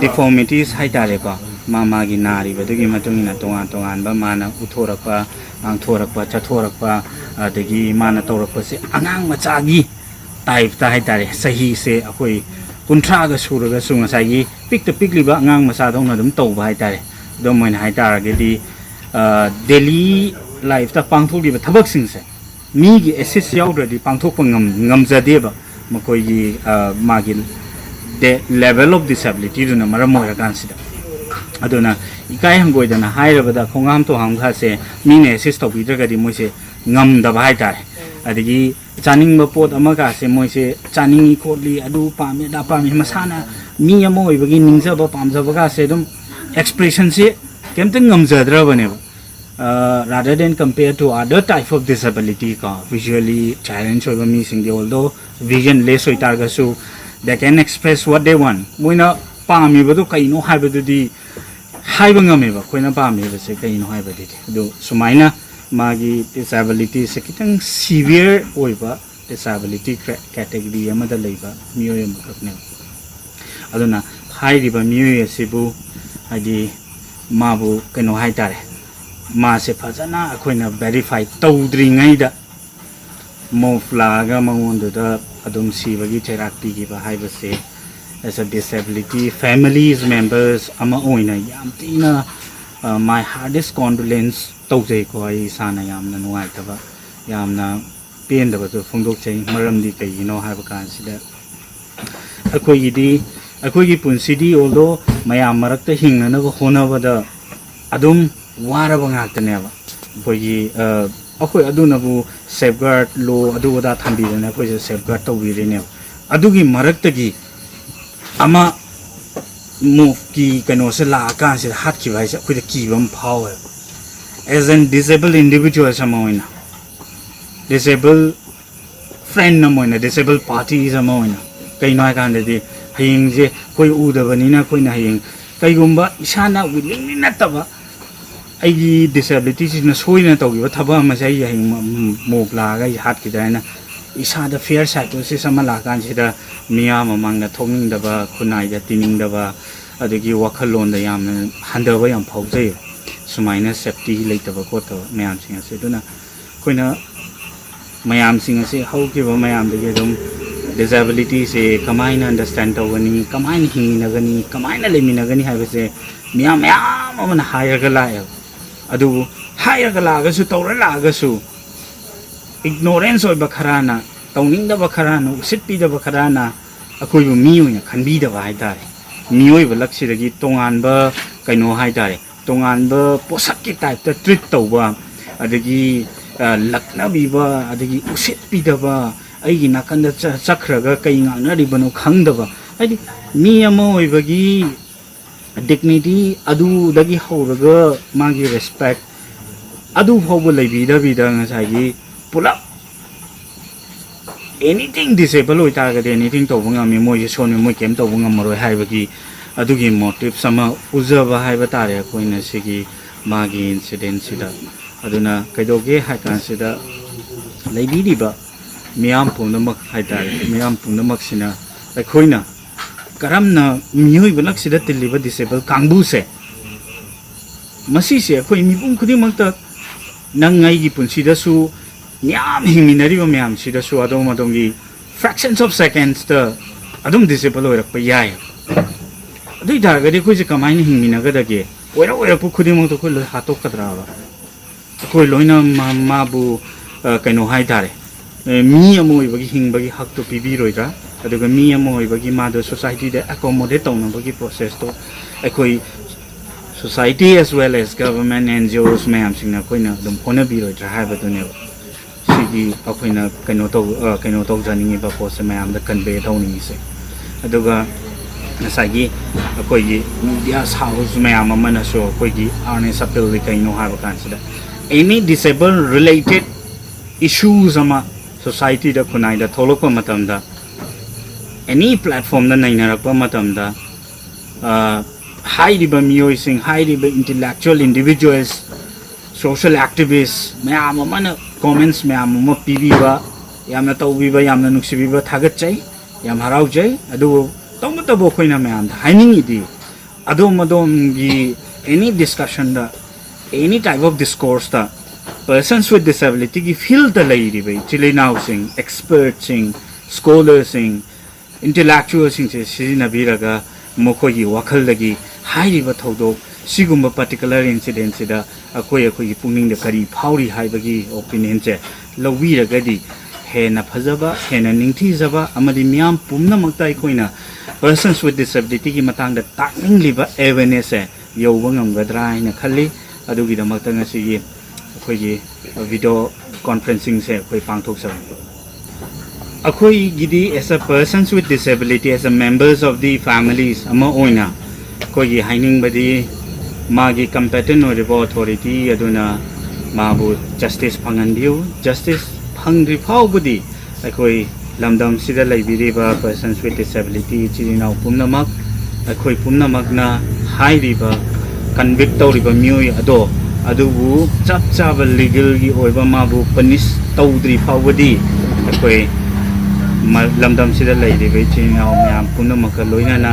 ꯗꯤꯐꯣꯔꯃꯤꯇꯤꯁ ꯍꯥꯏꯇꯥꯔꯦꯀꯣ, ꯃꯥ ꯃꯥꯒꯤ ꯅꯥꯔꯤꯕꯗꯨꯒꯤ ꯃꯇꯨꯡ ꯏꯟꯅ ꯇꯣꯉꯥꯟ ꯇꯣꯉꯥꯟꯕ ꯃꯥꯅ ꯎꯠꯊꯣꯔꯛꯄ, ꯉꯥꯡꯊꯣꯔꯛꯄ, ꯆꯠꯊꯣꯔꯛꯄ, ꯑꯗꯒꯤ ꯃꯥꯅ ꯇꯧꯔꯛꯄꯁꯦ ꯑꯉꯥꯡ ꯃꯆꯥꯒꯤ ꯇꯥꯏꯞꯇ ꯍꯥꯏꯇꯥꯔꯦ꯫ ꯆꯍꯤꯁꯦ ꯑꯩꯈꯣꯏ ꯀꯨꯟꯊ꯭ꯔꯥꯒ ꯁꯨꯔꯒꯁꯨ ꯉꯁꯥꯏꯒꯤ ꯄꯤꯛꯇ ꯄꯤꯛꯂꯤꯕ ꯑꯉꯥꯡ ꯃꯆꯥꯗꯧꯅ ꯑꯗꯨꯝ ꯇꯧꯕ ꯍꯥꯏꯇꯥꯔꯦ꯫ ꯑꯗꯨꯝ ꯑꯣꯏꯅ ꯍꯥꯏꯇꯥꯔꯒꯗꯤ, ꯗꯦꯂꯤ ꯂꯥꯏꯐꯇ ꯄꯥꯡꯊꯣꯛꯂꯤꯕ ꯊꯕꯛꯁꯤꯡꯁꯦ ꯃꯤꯒꯤ ꯑꯦꯁꯤꯁ ꯌꯥꯎꯗ꯭ꯔꯗꯤ ꯄꯥꯡꯊꯣꯛꯄ ꯉꯝ-, ꯉꯝꯖꯗꯦꯕ꯫ ꯃꯈꯣꯏꯒꯤ, ꯑ, ꯃꯥꯒꯤ ꯗꯦ-, ꯂꯦꯚꯦꯜ ꯑꯣꯐ ꯗꯤꯁꯦꯕꯤꯂꯤꯇꯤꯗꯨꯅ ꯃꯔꯝ ꯑꯣꯏꯔꯀꯥꯟꯁꯤꯗ꯫ ꯑꯗꯨꯅ ꯏꯀꯥꯏ ꯍꯪꯒꯣꯏꯗꯅ ꯍꯥꯏꯔꯕꯗ ꯈꯣꯡꯍꯥꯝ ꯇꯣꯍꯥꯝꯒꯁꯦ ꯃꯤꯅ ꯑꯦꯁꯤꯁ ꯇꯧꯕꯤꯗ꯭ꯔꯒꯗꯤ ꯃꯣꯏꯁꯦ ꯉꯝꯗꯕ ꯍꯥꯏꯇꯥꯔꯦ꯫ ꯑꯗꯒꯤ ꯆꯥꯅꯤꯡꯕ ꯄꯣꯠ ꯑꯃꯒꯁꯦ ꯃꯣꯏꯁꯦ ꯆꯥꯅꯤꯡꯉꯤ ꯈꯣꯠꯂꯤ, ꯑꯗꯨ ꯄꯥꯝꯃꯤ ꯑꯗꯥ ꯄꯥꯝꯃꯤ, ꯃꯁꯥꯅ ꯃꯤ ꯑꯃ ꯑꯣꯏꯕꯒꯤ ꯅꯤꯡꯖꯕ ꯄꯥꯝꯖꯕꯒꯁꯦ ꯑꯗꯨꯝ ꯑꯦꯛꯁꯄ꯭ꯔꯦꯁꯟꯁꯦ ꯀꯩꯝꯇ ꯉꯝꯖꯗ꯭ꯔꯕꯅꯦꯕ꯫ Rather than compare to other type of disability ꯀꯣ, visually challenge ꯑꯣꯏꯕ ꯃꯤꯁꯤꯡꯗꯤ, although vision less ꯑꯣꯏꯇꯥꯔꯒꯁꯨ, they can express what they want. ꯃꯣꯏꯅ ꯄꯥꯝꯃꯤꯕꯗꯨ ꯀꯩꯅꯣ ꯍꯥꯏꯕꯗꯨꯗꯤ ꯍꯥꯏꯕ ꯉꯝꯃꯦꯕ, ꯑꯩꯈꯣꯏꯅ ꯄꯥꯝꯃꯤꯕꯁꯦ ꯀꯩꯅꯣ ꯍꯥꯏꯕꯗꯨꯗꯤ꯫ ꯑꯗꯨ ꯁꯨꯃꯥꯏꯅ ꯃꯥꯒꯤ ꯗꯤꯁꯦꯕꯤꯂꯤꯇꯤꯁꯦ ꯈꯤꯇꯪ ꯁꯤꯚꯤꯌꯔ ꯑꯣꯏꯕ ꯗꯤꯁꯦꯕꯤꯂꯤꯇꯤ ꯀꯦꯇꯦꯒꯣꯔꯤ ꯑꯃꯗ ꯂꯩꯕ ꯃꯤꯑꯣꯏ ꯑꯃꯈꯛꯅꯦꯕ꯫ ꯑꯗꯨꯅ ꯍꯥꯏꯔꯤꯕ ꯃꯤꯑꯣꯏ ꯑꯁꯤꯕꯨ, ꯍꯥꯏꯗꯤ, ꯃꯥꯕꯨ ꯀꯩꯅꯣ ꯍꯥꯏꯇꯥꯔꯦ, ꯃꯥꯁꯦ ꯐꯖꯅ ꯑꯩꯈꯣꯏꯅ ꯚꯦꯔꯤꯐꯥꯏ ꯇꯧꯗ꯭ꯔꯤꯉꯩꯗ ꯃꯣꯞ ꯂꯥꯛꯑꯒ ꯃꯉꯣꯟꯗꯨꯗ ꯑꯗꯨꯝ ꯁꯤꯕꯒꯤ ꯆꯩꯔꯥꯛ ꯄꯤꯈꯤꯕ ꯍꯥꯏꯕꯁꯦ, as a disability families members ꯑꯃ ꯑꯣꯏꯅ ꯌꯥꯝ ꯊꯤꯅ, ꯑ, my hardest condolence ꯇꯧꯖꯩꯀꯣ꯫ ꯑꯩ ꯏꯁꯥꯅ ꯌꯥꯝꯅ ꯅꯨꯡꯉꯥꯏꯇꯕ, ꯌꯥꯝꯅ ꯄꯦꯟꯗꯕꯁꯨ ꯐꯣꯡꯗꯣꯛꯆꯩ꯫ ꯃꯔꯝꯗꯤ ꯀꯩꯒꯤꯅꯣ ꯍꯥꯏꯕ ꯀꯥꯟꯁꯤꯗ, ꯑꯩꯈꯣꯏꯒꯤꯗꯤ ꯑꯩꯈꯣꯏꯒꯤ ꯄꯨꯟꯁꯤꯗꯤ, although ꯃꯌꯥꯝ ꯃꯔꯛꯇ ꯍꯤꯡꯅꯅꯕ ꯍꯣꯠꯅꯕꯗ ꯑꯗꯨꯝ ꯋꯥꯔꯕ ꯉꯥꯛꯇꯅꯦꯕ꯫ ꯑꯩꯈꯣꯏꯒꯤ, ꯑ, ꯑꯩꯈꯣꯏ ꯑꯗꯨꯅꯕꯨ safeguard law ꯑꯗꯨ ꯑꯗꯥ ꯊꯝꯕꯤꯗꯅ ꯑꯩꯈꯣꯏꯁꯦ safeguard ꯇꯧꯕꯤꯔꯤꯅꯦꯕ꯫ ꯑꯗꯨꯒꯤ ꯃꯔꯛꯇꯒꯤ ꯑꯃ ꯃꯣꯞꯀꯤ ꯀꯩꯅꯣꯁꯦ ꯂꯥꯛꯑꯀꯥꯟꯁꯤꯗ ꯍꯥꯠꯈꯤꯕ ꯍꯥꯏꯁꯦ ꯑꯩꯈꯣꯏꯗ ꯀꯤꯕ ꯑꯃ ꯐꯥꯎꯋꯦꯕ꯫ As an disabled individuals ꯑꯃ ꯑꯣꯏꯅ, disabled friend ꯑꯃ ꯑꯣꯏꯅ, disabled parties ꯑꯃ ꯑꯣꯏꯅ, ꯀꯩꯅꯣ ꯍꯥꯏꯀꯥꯟꯗꯗꯤ ꯍꯌꯦꯡꯁꯦ ꯑꯩꯈꯣꯏ ꯎꯗꯕꯅꯤꯅ ꯑꯩꯈꯣꯏꯅ ꯍꯌꯦꯡ ꯀꯩꯒꯨꯝꯕ ꯏꯁꯥꯅ willingly ꯅꯠꯇꯕ ꯑꯩꯒꯤ disabilityꯁꯤꯅ ꯁꯣꯏꯗꯅ ꯇꯧꯈꯤꯕ ꯊꯕꯛ ꯑꯃꯁꯦ ꯑꯩ ꯍꯌꯦꯡ ꯃ-, ꯃ-, ꯃꯣꯞ ꯂꯥꯛꯑꯒ ꯑꯩ ꯍꯥꯠꯈꯤꯗ꯭ꯔꯥ ꯍꯥꯏꯅ ꯏꯁꯥꯗ fear psychosis ꯑꯃ ꯂꯥꯛꯀꯥꯟꯁꯤꯗ ꯃꯤꯌꯥꯝ ꯃꯃꯥꯡꯗ ꯊꯣꯛꯅꯤꯡꯗꯕ, ꯈꯨꯟꯅꯥꯏꯗ ꯇꯤꯅꯤꯡꯗꯕ, ꯑꯗꯒꯤ ꯋꯥꯈꯜꯂꯣꯟꯗ ꯌꯥꯝꯅ ꯍꯟꯊꯕ ꯌꯥꯝ ꯐꯥꯎꯖꯩ꯫ ꯁꯨꯃꯥꯏꯅ safety ꯂꯩꯇꯕ ꯈꯣꯠꯇꯕ ꯃꯌꯥꯝꯁꯤꯡ ꯑꯁꯦ꯫ ꯑꯗꯨꯅ ꯑꯩꯈꯣꯏꯅ ꯃꯌꯥꯝꯁꯤꯡ ꯑꯁꯤ ꯍꯧꯈꯤꯕ ꯃꯌꯥꯝꯗꯒꯤ ꯑꯗꯨꯝ disabilityꯁꯦ ꯀꯃꯥꯏꯅ understand ꯇꯧꯒꯅꯤ, ꯀꯃꯥꯏꯅ ꯍꯤꯡꯃꯤꯟꯅꯒꯅꯤ, ꯀꯃꯥꯏꯅ ꯂꯩꯃꯤꯟꯅꯒꯅꯤ ꯍꯥꯏꯕꯁꯦ ꯃꯤꯌꯥꯝ ꯃꯌꯥꯝ ꯑꯃꯅ ꯍꯥꯏꯔꯒ ꯂꯥꯛꯑꯦꯕ꯫ ꯑꯗꯨꯕꯨ ꯍꯥꯏꯔꯒ ꯂꯥꯛꯑꯒꯁꯨ, ꯇꯧꯔ ꯂꯥꯛꯑꯒꯁꯨ, ignorance ꯑꯣꯏꯕ ꯈꯔꯅ, ꯇꯧꯅꯤꯡꯗꯕ ꯈꯔꯅ, ꯎꯁꯤꯠꯄꯤꯗꯕ ꯈꯔꯅ ꯑꯩꯈꯣꯏꯕꯨ ꯃꯤ ꯑꯣꯏꯅ ꯈꯟꯕꯤꯗꯕ ꯍꯥꯏ ꯇꯥꯔꯦ꯫ ꯃꯤꯑꯣꯏꯕ ꯂꯛꯁꯤꯗꯒꯤ ꯇꯣꯉꯥꯟꯕ ꯀꯩꯅꯣ ꯍꯥꯏ ꯇꯥꯔꯦ, ꯇꯣꯉꯥꯟꯕ ꯄꯣꯠꯁꯛꯀꯤ typeꯇ treat ꯇꯧꯕ, ꯑꯗꯒꯤ, ꯑ, ꯂꯛꯅꯕꯤꯕ, ꯑꯗꯒꯤ ꯎꯁꯤꯠꯄꯤꯗꯕ, ꯑꯩꯒꯤ ꯅꯥꯀꯟꯗ ꯆ-, ꯆꯠꯈ꯭ꯔꯒ ꯀꯩ ꯉꯥꯡꯅꯔꯤꯕꯅꯣ ꯈꯪꯗꯕ, ꯍꯥꯏꯗꯤ ꯃꯤ ꯑꯃ ꯑꯣꯏꯕꯒꯤ dignity ꯑꯗꯨꯗꯒꯤ ꯍꯧꯔꯒ ꯃꯥꯒꯤ respect ꯑꯗꯨ ꯐꯥꯎꯕ ꯂꯩꯕꯤꯗꯕꯤꯗ ꯉꯁꯥꯏꯒꯤ ꯄꯨꯂꯞ anything disable ꯑꯣꯏꯇꯥꯔꯒꯗꯤ anything ꯇꯧꯕ ꯉꯝꯃꯤ, ꯃꯣꯏꯁꯦ ꯁꯣꯟꯃꯤ, ꯃꯣꯏ ꯀꯩꯝ ꯇꯧꯕ ꯉꯝꯃꯔꯣꯏ ꯍꯥꯏꯕꯒꯤ ꯑꯗꯨꯒꯤ motives ꯑꯃ ꯎꯖꯕ ꯍꯥꯏꯕ ꯇꯥꯔꯦ ꯑꯩꯈꯣꯏꯅ ꯁꯤꯒꯤ ꯃꯥꯒꯤ incidentꯁꯤꯗ꯫ ꯑꯗꯨꯅ ꯀꯩꯗꯧꯒꯦ ꯍꯥꯏ ꯀꯥꯟꯁꯤꯗ ꯂꯩꯕꯤꯔꯤꯕ ꯃꯤꯌꯥꯝ ꯄꯨꯝꯅꯃꯛ ꯍꯥꯏ ꯇꯥꯔꯦ, ꯃꯤꯌꯥꯝ ꯄꯨꯝꯅꯃꯛꯁꯤꯅ ꯑꯩꯈꯣꯏꯅ ꯀꯔꯝꯅ ꯃꯤꯑꯣꯏꯕ ꯂꯛꯁꯤꯗ ꯇꯤꯜꯂꯤꯕ disable ꯀꯥꯡꯕꯨꯁꯦ, ꯃꯁꯤꯁꯦ ꯑꯩꯈꯣꯏ ꯃꯤꯄꯨꯝ ꯈꯨꯗꯤꯡꯃꯛꯇ, ꯅꯪ ꯑꯩꯒꯤ ꯄꯨꯟꯁꯤꯗꯁꯨ ꯃꯤꯌꯥꯝ ꯍꯤꯡꯃꯤꯟꯅꯔꯤꯕ ꯃꯌꯥꯝꯁꯤꯗꯁꯨ ꯑꯗꯣꯝ ꯑꯗꯣꯝꯒꯤ fractions of secondsꯇ ꯑꯗꯨꯝ disable ꯑꯣꯏꯔꯛꯄ ꯌꯥꯏ꯫ ꯑꯗꯨ ꯑꯣꯏ ꯇꯥꯔꯒꯗꯤ ꯑꯩꯈꯣꯏꯁꯦ ꯀꯃꯥꯏꯅ ꯍꯤꯡꯃꯤꯟꯅꯒꯗꯒꯦ? ꯑꯣꯏꯔꯛ ꯑꯣꯏꯔꯛꯄ ꯈꯨꯗꯤꯡꯃꯛꯇ ꯑꯩꯈꯣꯏ ꯂꯣꯏ ꯍꯥꯠꯇꯣꯛꯀꯗ꯭ꯔꯥꯕ? ꯑꯩꯈꯣꯏ ꯂꯣꯏꯅ ꯃꯥ-, ꯃꯥꯕꯨ, ꯑ, ꯀꯩꯅꯣ ꯍꯥꯏ ꯇꯥꯔꯦ, ꯑ, ꯃꯤ ꯑꯃ ꯑꯣꯏꯕꯒꯤ ꯍꯤꯡꯕꯒꯤ ꯍꯛꯇꯣ ꯄꯤꯕꯤꯔꯣꯏꯗ꯭ꯔꯥ? ꯑꯗꯨꯒ ꯃꯤ ꯑꯃ ꯑꯣꯏꯕꯒꯤ ꯃꯥꯗꯣ ꯁꯣꯁꯥꯏꯇꯤꯗ ꯑꯦꯀꯣꯃꯣꯗꯦꯠ ꯇꯧꯅꯕꯒꯤ ꯄ꯭ꯔꯣꯁꯦꯁꯇꯣ ꯑꯩꯈꯣꯏ society as well as government, N G Os ꯃꯌꯥꯝꯁꯤꯡꯅ ꯑꯩꯈꯣꯏꯅ ꯑꯗꯨꯝ ꯍꯣꯠꯅꯕꯤꯔꯣꯏꯗ꯭ꯔꯥ ꯍꯥꯏꯕꯗꯨꯅꯦꯕ꯫ ꯁꯤꯒꯤ ꯑꯩꯈꯣꯏꯅ ꯀꯩꯅꯣ ꯇꯧ ꯑ, ꯀꯩꯅꯣ ꯇꯧꯖꯅꯤꯡꯉꯤꯕ ꯄꯣꯠꯁꯦ, ꯃꯌꯥꯝꯗ ꯀꯟꯚꯦ ꯇꯧꯅꯤꯡꯉꯤꯁꯦ꯫ ꯑꯗꯨꯒ ꯉꯁꯥꯏꯒꯤ ꯑꯩꯈꯣꯏꯒꯤ media house ꯃꯌꯥꯝ ꯑꯃꯅꯁꯨ ꯑꯩꯈꯣꯏꯒꯤ earnest appealꯗꯤ ꯀꯩꯅꯣ ꯍꯥꯏꯕ ꯀꯥꯟꯁꯤꯗ, any disable related issues ꯑꯃ ꯁꯣꯁꯥꯏꯇꯤꯗ, ꯈꯨꯟꯅꯥꯏꯗ ꯊꯣꯛꯂꯛꯄ ꯃꯇꯝꯗ, any platformꯗ ꯅꯩꯅꯔꯛꯄ ꯃꯇꯝꯗ, ꯑ, ꯍꯥꯏꯔꯤꯕ ꯃꯤꯑꯣꯏꯁꯤꯡ, ꯍꯥꯏꯔꯤꯕ intellectual individuals, social activists ꯃꯌꯥꯝ ꯑꯃꯅ comments ꯃꯌꯥꯝ ꯑꯃ ꯄꯤꯕꯤꯕ, ꯌꯥꯝꯅ ꯇꯧꯕꯤꯕ, ꯌꯥꯝꯅ ꯅꯨꯡꯁꯤꯕꯤꯕ ꯊꯥꯒꯠꯆꯩ, ꯌꯥꯝ ꯍꯔꯥꯎꯖꯩ꯫ ꯑꯗꯨꯕꯨ ꯇꯧꯕꯇꯕꯨ ꯑꯩꯈꯣꯏꯅ ꯃꯌꯥꯝꯗ ꯍꯥꯏꯅꯤꯡꯉꯤꯗꯤ, ꯑꯗꯣꯝ ꯑꯗꯣꯝꯒꯤ any discussionꯗ, any type of discourseꯇ persons with disabilityꯒꯤ fieldꯇ ꯂꯩꯔꯤꯕ ꯏꯆꯤꯜ ꯏꯅꯥꯎꯁꯤꯡ, expertꯁꯤꯡ, scholarꯁꯤꯡ, intellectualꯁꯤꯡꯁꯦ ꯁꯤꯖꯤꯟꯅꯕꯤꯔꯒ ꯃꯈꯣꯏꯒꯤ ꯋꯥꯈꯜꯗꯒꯤ ꯍꯥꯏꯔꯤꯕ ꯊꯧꯗꯣꯛ, ꯁꯤꯒꯨꯝꯕ particular incidentꯁꯤꯗ ꯑꯩꯈꯣꯏ ꯑꯩꯈꯣꯏꯒꯤ ꯄꯨꯛꯅꯤꯡꯗ ꯀꯔꯤ ꯐꯥꯎꯔꯤ ꯍꯥꯏꯕꯒꯤ opinionꯁꯦ ꯂꯧꯕꯤꯔꯒꯗꯤ ꯍꯦꯟꯅ ꯐꯖꯕ, ꯍꯦꯟꯅ ꯅꯤꯡꯊꯤꯖꯕ ꯑꯃꯗꯤ ꯃꯤꯌꯥꯝ ꯄꯨꯝꯅꯃꯛꯇ ꯑꯩꯈꯣꯏꯅ persons with disabilityꯒꯤ ꯃꯇꯥꯡꯗ ꯇꯥꯛꯅꯤꯡꯂꯤꯕ awarenessꯁꯦ ꯌꯧꯕ ꯉꯝꯒꯗ꯭ꯔꯥ ꯍꯥꯏꯅ ꯈꯜꯂꯤ꯫ ꯑꯗꯨꯒꯤꯗꯃꯛꯇ ꯉꯁꯤꯒꯤ ꯑꯩꯈꯣꯏꯒꯤ video conferencingꯁꯦ ꯑꯩꯈꯣꯏ ꯄꯥꯡꯊꯣꯛꯆꯕꯅꯤ꯫ ꯑꯩꯈꯣꯏꯒꯤꯗꯤ as a persons with disability, as a members of the families ꯑꯃ ꯑꯣꯏꯅ ꯑꯩꯈꯣꯏꯒꯤ ꯍꯥꯏꯅꯤꯡꯕꯗꯤ, ꯃꯥꯒꯤ competent ꯑꯣꯏꯔꯤꯕ authority ꯑꯗꯨꯅ ꯃꯥꯕꯨ justice ꯐꯪꯍꯟꯕꯤꯌꯨ꯫ Justice ꯐꯪꯗ꯭ꯔꯤ ꯐꯥꯎꯕꯗꯤ ꯑꯩꯈꯣꯏ ꯂꯝꯗꯝꯁꯤꯗ ꯂꯩꯕꯤꯔꯤꯕ persons with disability ꯏꯆꯤꯜ ꯏꯅꯥꯎ ꯄꯨꯝꯅꯃꯛ, ꯑꯩꯈꯣꯏ ꯄꯨꯝꯅꯃꯛꯅ ꯍꯥꯏꯔꯤꯕ convict ꯇꯧꯔꯤꯕ ꯃꯤꯑꯣꯏ ꯑꯗꯣ, ꯑꯗꯨꯕꯨ ꯆꯞ ꯆꯥꯕ legalꯒꯤ ꯑꯣꯏꯕ ꯃꯥꯕꯨ punish ꯇꯧꯗ꯭ꯔꯤ ꯐꯥꯎꯕꯗꯤ ꯑꯩꯈꯣꯏ ꯃ-, ꯂꯝꯗꯝꯁꯤꯗ ꯂꯩꯔꯤꯕ ꯏꯆꯤꯜ ꯏꯅꯥꯎ ꯃꯌꯥꯝ ꯄꯨꯝꯅꯃꯛꯀ ꯂꯣꯏꯅꯅ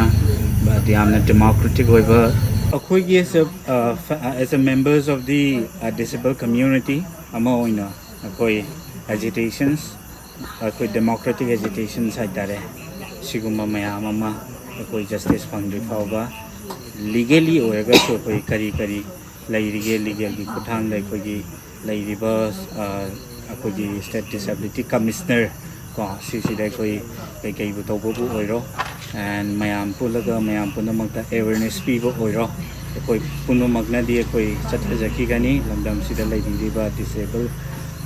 ꯌꯥꯝꯅ democratic ꯑꯣꯏꯕ, ꯑꯩꯈꯣꯏꯒꯤ as a, uh, fa-, as a members of the, uh, disabled community ꯑꯃ ꯑꯣꯏꯅ ꯑꯩꯈꯣꯏ agitations, ꯑꯩꯈꯣꯏ democratic agitations ꯍꯥꯏꯇꯥꯔꯦ, ꯁꯤꯒꯨꯝꯕ ꯃꯌꯥꯝ ꯑꯃ ꯑꯩꯈꯣꯏ justice ꯐꯪꯗ꯭ꯔꯤ ꯐꯥꯎꯕ, legally ꯑꯣꯏꯔꯒꯁꯨ ꯑꯩꯈꯣꯏ ꯀꯔꯤ ꯀꯔꯤ ꯂꯩꯔꯤꯒꯦ, legalꯒꯤ ꯈꯨꯠꯊꯥꯡꯗ ꯑꯩꯈꯣꯏꯒꯤ ꯂꯩꯔꯤꯕ, ꯑ, ꯑꯩꯈꯣꯏꯒꯤ state disability commissioner ꯀꯣ, ꯁꯤꯁꯤꯗ ꯑꯩꯈꯣꯏ ꯀꯩꯀꯩꯕꯨ ꯇꯧꯕꯕꯨ ꯑꯣꯏꯔꯣ, and ꯃꯌꯥꯝ ꯄꯨꯜꯂꯒ ꯃꯌꯥꯝ ꯄꯨꯝꯅꯃꯛꯇ ꯑꯦꯋꯦꯔꯅꯦꯁ ꯄꯤꯕ ꯑꯣꯏꯔꯣ, ꯑꯩꯈꯣꯏ ꯄꯨꯝꯅꯃꯛꯅꯗꯤ ꯑꯩꯈꯣꯏ ꯆꯠꯊꯖꯈꯤꯒꯅꯤ꯫ ꯂꯝꯗꯝꯁꯤꯗ ꯂꯩꯕꯤꯔꯤꯕ ꯗꯤꯁꯦꯕꯜ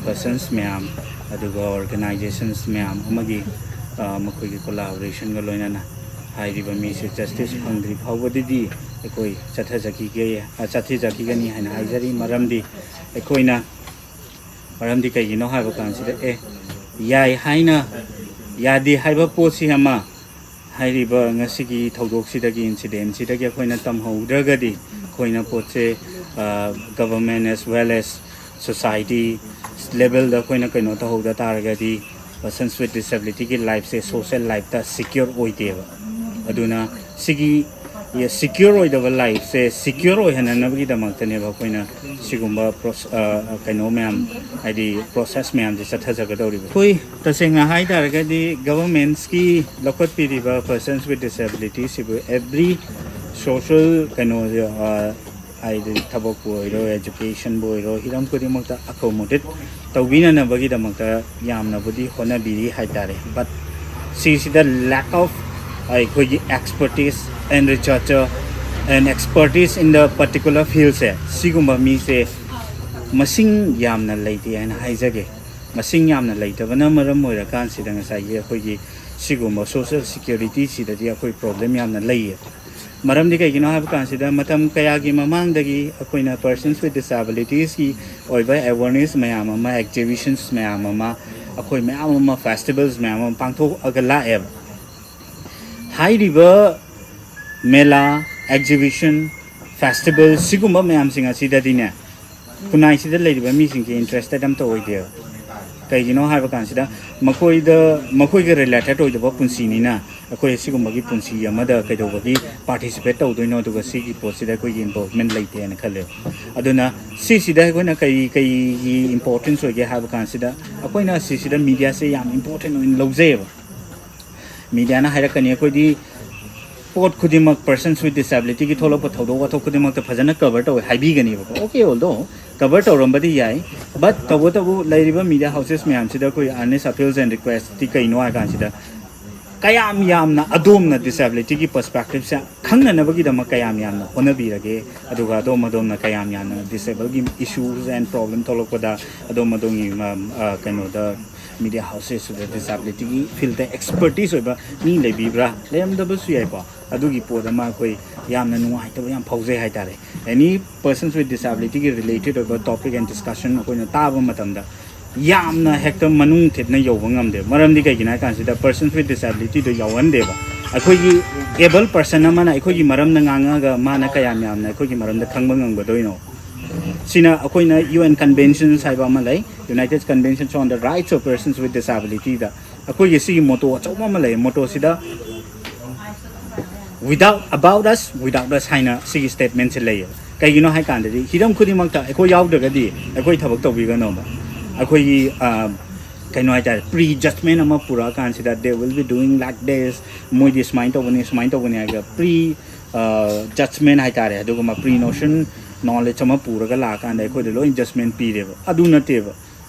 ꯄꯔꯁꯟꯁ ꯃꯌꯥꯝ, ꯑꯗꯨꯒ ꯑꯣꯔꯒꯅꯥꯏꯖꯦꯁꯟꯁ ꯃꯌꯥꯝ ꯑꯃꯒꯤ, ꯑ, ꯃꯈꯣꯏꯒꯤ ꯀꯣꯂꯥꯕꯣꯔꯦꯁꯟꯒ ꯂꯣꯏꯅꯅ ꯍꯥꯏꯔꯤꯕ ꯃꯤꯁꯦ ꯖꯁꯇꯤꯁ ꯐꯪꯗ꯭ꯔꯤ ꯐꯥꯎꯕꯗꯗꯤ ꯑꯩꯈꯣꯏ ꯆꯠꯊꯖꯈꯤꯒꯦ, ꯑ, ꯆꯠꯊꯖꯈꯤꯒꯅꯤ ꯍꯥꯏꯅ ꯍꯥꯏꯖꯔꯤ꯫ ꯃꯔꯝꯗꯤ ꯑꯩꯈꯣꯏꯅ, ꯃꯔꯝꯗꯤ ꯀꯩꯒꯤꯅꯣ ꯍꯥꯏꯕ ꯀꯥꯟꯁꯤꯗ, ꯑꯦ, ꯌꯥꯏ ꯍꯥꯏꯅ, ꯌꯥꯗꯦ ꯍꯥꯏꯕ ꯄꯣꯠꯁꯤ ꯑꯃ, ꯍꯥꯏꯔꯤꯕ ꯉꯁꯤꯒꯤ ꯊꯧꯗꯣꯛꯁꯤꯗꯒꯤ, ꯏꯟꯁꯤꯗꯦꯟꯁꯤꯗꯒꯤ ꯑꯩꯈꯣꯏꯅ ꯇꯝꯍꯧꯗ꯭ꯔꯒꯗꯤ, ꯑꯩꯈꯣꯏꯅ ꯄꯣꯠꯁꯦ, ꯑ, government as well as society levelꯗ ꯑꯩꯈꯣꯏꯅ ꯀꯩꯅꯣ ꯇꯧꯍꯧꯗ ꯇꯥꯔꯒꯗꯤ, persons with disabilityꯒꯤ lifeꯁꯦ social lifeꯇ secure ꯑꯣꯏꯗꯦꯕ꯫ ꯑꯗꯨꯅ ꯁꯤꯒꯤ secure ꯑꯣꯏꯗꯕ lifeꯁꯦ secure ꯑꯣꯏꯍꯟꯅꯅꯕꯒꯤꯗꯃꯛꯇꯅꯦꯕ ꯑꯩꯈꯣꯏꯅ ꯁꯤꯒꯨꯝꯕ ꯄ꯭ꯔꯣꯁ-, ꯑ, ꯀꯩꯅꯣ ꯃꯌꯥꯝ, ꯍꯥꯏꯗꯤ process ꯃꯌꯥꯝꯁꯦ ꯆꯠꯊꯖꯒꯗꯧꯔꯤꯕ꯫ ꯑꯩꯈꯣꯏ ꯇꯁꯦꯡꯅ ꯍꯥꯏ ꯇꯥꯔꯒꯗꯤ governmentꯀꯤ ꯂꯧꯈꯠꯄꯤꯔꯤꯕ persons with disabilityꯁꯤꯕꯨ every social ꯀꯩꯅꯣ, ꯑ, ꯍꯥꯏꯗꯤ ꯊꯕꯛꯄꯨ ꯑꯣꯏꯔꯣ, educationꯕꯨ ꯑꯣꯏꯔꯣ, ꯍꯤꯔꯝ ꯈꯨꯗꯤꯡꯃꯛꯇ accommodate ꯇꯧꯕꯤꯅꯅꯕꯒꯤꯗꯃꯛꯇ ꯌꯥꯝꯅꯕꯨꯗꯤ ꯍꯣꯠꯅꯕꯤꯔꯤ ꯍꯥꯏ ꯇꯥꯔꯦ꯫ But ꯁꯤꯁꯤꯗ lack of ꯑꯩꯈꯣꯏꯒꯤ expertise and researcher and expertise in the particular fieldꯁꯦ, ꯁꯤꯒꯨꯝꯕ ꯃꯤꯁꯦ ꯃꯁꯤꯡ ꯌꯥꯝꯅ ꯂꯩꯇꯦ ꯍꯥꯏꯅ ꯍꯥꯏꯖꯒꯦ꯫ ꯃꯁꯤꯡ ꯌꯥꯝꯅ ꯂꯩꯇꯕꯅ ꯃꯔꯝ ꯑꯣꯏꯔꯀꯥꯟꯁꯤꯗ ꯉꯁꯥꯏꯒꯤ ꯑꯩꯈꯣꯏꯒꯤ ꯁꯤꯒꯨꯝꯕ social securityꯁꯤꯗꯗꯤ ꯑꯩꯈꯣꯏ problem ꯌꯥꯝꯅ ꯂꯩꯌꯦ꯫ ꯃꯔꯝꯗꯤ ꯀꯩꯒꯤꯅꯣ ꯍꯥꯏꯕ ꯀꯥꯟꯁꯤꯗ, ꯃꯇꯝ ꯀꯌꯥꯒꯤ ꯃꯃꯥꯡꯗꯒꯤ ꯑꯩꯈꯣꯏꯅ persons with disabilitiesꯀꯤ ꯑꯣꯏꯕ awareness ꯃꯌꯥꯝ ꯑꯃ, exhibitions ꯃꯌꯥꯝ ꯑꯃ, ꯑꯩꯈꯣꯏ ꯃꯌꯥꯝ ꯑꯃ, festivals ꯃꯌꯥꯝ ꯑꯃ ꯄꯥꯡꯊꯣꯛꯑꯒ ꯂꯥꯛꯑꯦꯕ꯫ ꯍꯥꯏꯔꯤꯕ ꯃꯦꯂꯥ, exhibition, festival ꯁꯤꯒꯨꯝꯕ ꯃꯌꯥꯝꯁꯤꯡ ꯑꯁꯤꯗꯗꯤꯅꯦ, ꯈꯨꯟꯅꯥꯏꯁꯤꯗ ꯂꯩꯔꯤꯕ ꯃꯤꯁꯤꯡꯁꯦ interested ꯑꯝꯇ ꯑꯣꯏꯗꯦꯕ꯫ ꯀꯩꯒꯤꯅꯣ ꯍꯥꯏꯕ ꯀꯥꯟꯁꯤꯗ, ꯃꯈꯣꯏꯗ, ꯃꯈꯣꯏꯒ related ꯑꯣꯏꯗꯕ ꯄꯨꯟꯁꯤꯅꯤꯅ, ꯑꯩꯈꯣꯏ ꯑꯁꯤꯒꯨꯝꯕꯒꯤ ꯄꯨꯟꯁꯤ ꯑꯃꯗ ꯀꯩꯗꯧꯕꯒꯤ participate ꯇꯧꯗꯣꯏꯅꯣ, ꯑꯗꯨꯒ ꯁꯤꯒꯤ ꯄꯣꯠꯁꯤꯗ ꯑꯩꯈꯣꯏꯒꯤ involvement ꯂꯩꯇꯦꯅ ꯈꯜꯂꯦꯕ꯫ ꯑꯗꯨꯅ ꯁꯤꯁꯤꯗ ꯑꯩꯈꯣꯏꯅ ꯀꯩ, ꯀꯩꯒꯤ importance ꯑꯣꯏꯒꯦ ꯍꯥꯏꯕ ꯀꯥꯟꯁꯤꯗ, ꯑꯩꯈꯣꯏꯅ ꯁꯤꯁꯤꯗ mediaꯁꯦ ꯌꯥꯝ important ꯑꯣꯏꯅ ꯂꯧꯖꯩꯌꯦꯕ꯫ Mediaꯅ ꯍꯥꯏꯔꯛꯀꯅꯤ, ꯑꯩꯈꯣꯏꯗꯤ ꯄꯣꯠ ꯈꯨꯗꯤꯡꯃꯛ persons with disabilityꯒꯤ ꯊꯣꯛꯂꯛꯄ ꯊꯧꯗꯣꯛ ꯋꯥꯊꯣꯛ ꯈꯨꯗꯤꯡꯃꯛꯇ ꯐꯖꯅ cover ꯇꯧꯋꯦ ꯍꯥꯏꯕꯤꯒꯅꯦꯕꯀꯣ꯫ Okay, although ꯀꯚꯔ ꯇꯧꯔꯝꯕꯗꯤ ꯌꯥꯏ, ꯕꯠ ꯇꯧꯕꯇꯕꯨ ꯂꯩꯔꯤꯕ ꯃꯤꯗꯤꯌꯥ ꯍꯥꯎꯁꯦꯁ ꯃꯌꯥꯝꯁꯤꯗ ꯑꯩꯈꯣꯏ ꯑꯥꯔꯅꯦꯁ ꯑꯄꯤꯜꯁ ꯑꯦꯟ ꯔꯤꯀ꯭ꯋꯦꯁꯇꯤ ꯀꯩꯅꯣ ꯍꯥꯏ ꯀꯥꯟꯁꯤꯗ, ꯀꯌꯥꯝ ꯌꯥꯝꯅ ꯑꯗꯣꯝꯅ ꯗꯤꯁꯦꯕꯤꯂꯤꯇꯤꯒꯤ ꯄꯔꯁꯄꯦꯛꯇꯤꯞꯁꯦ ꯈꯪꯅꯅꯕꯒꯤꯗꯃꯛ ꯀꯌꯥꯝ ꯌꯥꯝꯅ ꯍꯣꯠꯅꯕꯤꯔꯒꯦ? ꯑꯗꯨꯒ ꯑꯗꯣꯝ ꯑꯗꯣꯝꯅ ꯀꯌꯥꯝ ꯌꯥꯝꯅ ꯗꯤꯁꯦꯕꯜꯒꯤ ꯏꯁꯨꯁ ꯑꯦꯟ ꯄ꯭ꯔꯣꯕ꯭ꯂꯦꯝ ꯊꯣꯛꯂꯛꯄꯗ ꯑꯗꯣꯝ ꯑꯗꯣꯝꯒꯤ ꯃ- ꯑ, ꯀꯩꯅꯣꯗ ꯃꯤꯗꯤꯌꯥ ꯍꯥꯎꯁꯦꯁꯇꯨꯗ ꯗꯤꯁꯦꯕꯤꯂꯤꯇꯤꯒꯤ ꯐꯤꯜꯗ ꯑꯦꯛꯁꯄꯔꯇꯤꯁ ꯑꯣꯏꯕ ꯃꯤ ꯂꯩꯕꯤꯕ꯭ꯔꯥ? ꯂꯩꯔꯝꯗꯕꯁꯨ ꯌꯥꯏꯀꯣ꯫ ꯑꯗꯨꯒꯤ ꯄꯣꯠ ꯑꯃ ꯑꯩꯈꯣꯏ ꯌꯥꯝꯅ ꯅꯨꯡꯉꯥꯏꯇꯕ ꯌꯥꯝ ꯐꯥꯎꯖꯩ ꯍꯥꯏꯇꯥꯔꯦ꯫ ꯑꯦꯅꯤ ꯄꯔꯁꯟꯁ ꯋꯤꯠ ꯗꯤꯁꯦꯕꯤꯂꯤꯇꯤꯒꯤ ꯔꯤꯂꯦꯇꯦꯠ ꯑꯣꯏꯕ ꯇꯣꯄꯤꯛ ꯑꯦꯟ ꯗꯤꯁꯀꯁꯟ ꯑꯩꯈꯣꯏꯅ ꯇꯥꯕ ꯃꯇꯝꯗ ꯌꯥꯝꯅ ꯍꯦꯛꯇ ꯃꯅꯨꯡ ꯊꯤꯠꯅ ꯌꯧꯕ ꯉꯝꯗꯦ꯫ ꯃꯔꯝꯗꯤ ꯀꯩꯒꯤꯅꯣ ꯍꯥꯏ ꯀꯥꯟꯁꯤꯗ ꯄꯔꯁꯟꯁ ꯋꯤꯠ ꯗꯤꯁꯦꯕꯤꯂꯤꯇꯤꯗꯣ ꯌꯥꯎꯍꯟꯗꯦꯕ꯫ ꯑꯩꯈꯣꯏꯒꯤ ꯑꯦꯕꯜ ꯄꯔꯁꯟ ꯑꯃꯅ ꯑꯩꯈꯣꯏꯒꯤ ꯃꯔꯝꯗ ꯉꯥꯡꯉꯒ ꯃꯥꯅ ꯀꯌꯥꯝ ꯌꯥꯝꯅ ꯑꯩꯈꯣꯏꯒꯤ ꯃꯔꯝꯗ ꯈꯪꯕ ꯉꯝꯒꯗꯣꯏꯅꯣ? ꯁꯤꯅ ꯑꯩꯈꯣꯏꯅ ꯌꯨ ꯑꯦꯟ ꯀꯟꯚꯦꯟꯁꯟꯁ ꯍꯥꯏꯕ ꯑꯃ ꯂꯩ, United Conventions on the Rights of Persons with Disabilityꯗ ꯑꯩꯈꯣꯏꯒꯤ ꯁꯤꯒꯤ ꯃꯣꯇꯣ ꯑꯆꯧꯕ ꯑꯃ ꯂꯩ꯫ ꯃꯣꯇꯣꯁꯤꯗ "Without, about us, without us" ꯍꯥꯏꯅ ꯁꯤꯒꯤ ꯁ꯭ꯇꯦꯠꯃꯦꯟꯁꯦ ꯂꯩꯌꯦꯕ꯫ ꯀꯩꯒꯤꯅꯣ ꯍꯥꯏ ꯀꯥꯟꯗꯗꯤ ꯍꯤꯔꯝ ꯈꯨꯗꯤꯡꯃꯛꯇ ꯑꯩꯈꯣꯏ ꯌꯥꯎꯗ꯭ꯔꯒꯗꯤ ꯑꯩꯈꯣꯏ ꯊꯕꯛ ꯇꯧꯕꯤꯒꯅꯣꯕ꯫ ꯑꯩꯈꯣꯏꯒꯤ ꯑ, ꯀꯩꯅꯣ ꯍꯥꯏꯇꯥꯔꯦ, ꯄ꯭ꯔꯤ ꯖꯁꯃꯦꯟ ꯑꯃ ꯄꯨꯔꯛꯑꯀꯥꯟꯁꯤꯗ "They will be doing like this", ꯃꯣꯏꯗꯤ ꯁꯨꯃꯥꯏꯅ ꯇꯧꯕꯅꯤ, ꯁꯨꯃꯥꯏꯅ ꯇꯧꯕꯅꯤ ꯍꯥꯏꯔꯒ ꯄ꯭ꯔꯤ ꯖꯁꯃꯦꯟ ꯍꯥꯏꯇꯥꯔꯦ, ꯑꯗꯨꯒꯨꯝꯕ ꯄ꯭ꯔꯤ ꯅꯣꯁꯟ ꯅꯣꯂꯦꯖ ꯑꯃ ꯄꯨꯔꯒ ꯂꯥꯛꯑꯀꯥꯟꯗ ꯑꯩꯈꯣꯏꯗ ꯂꯣꯏ ꯖꯁꯃꯦꯟ ꯄꯤꯔꯦꯕ꯫ ꯑꯗꯨ ꯅꯠꯇꯦꯕ꯫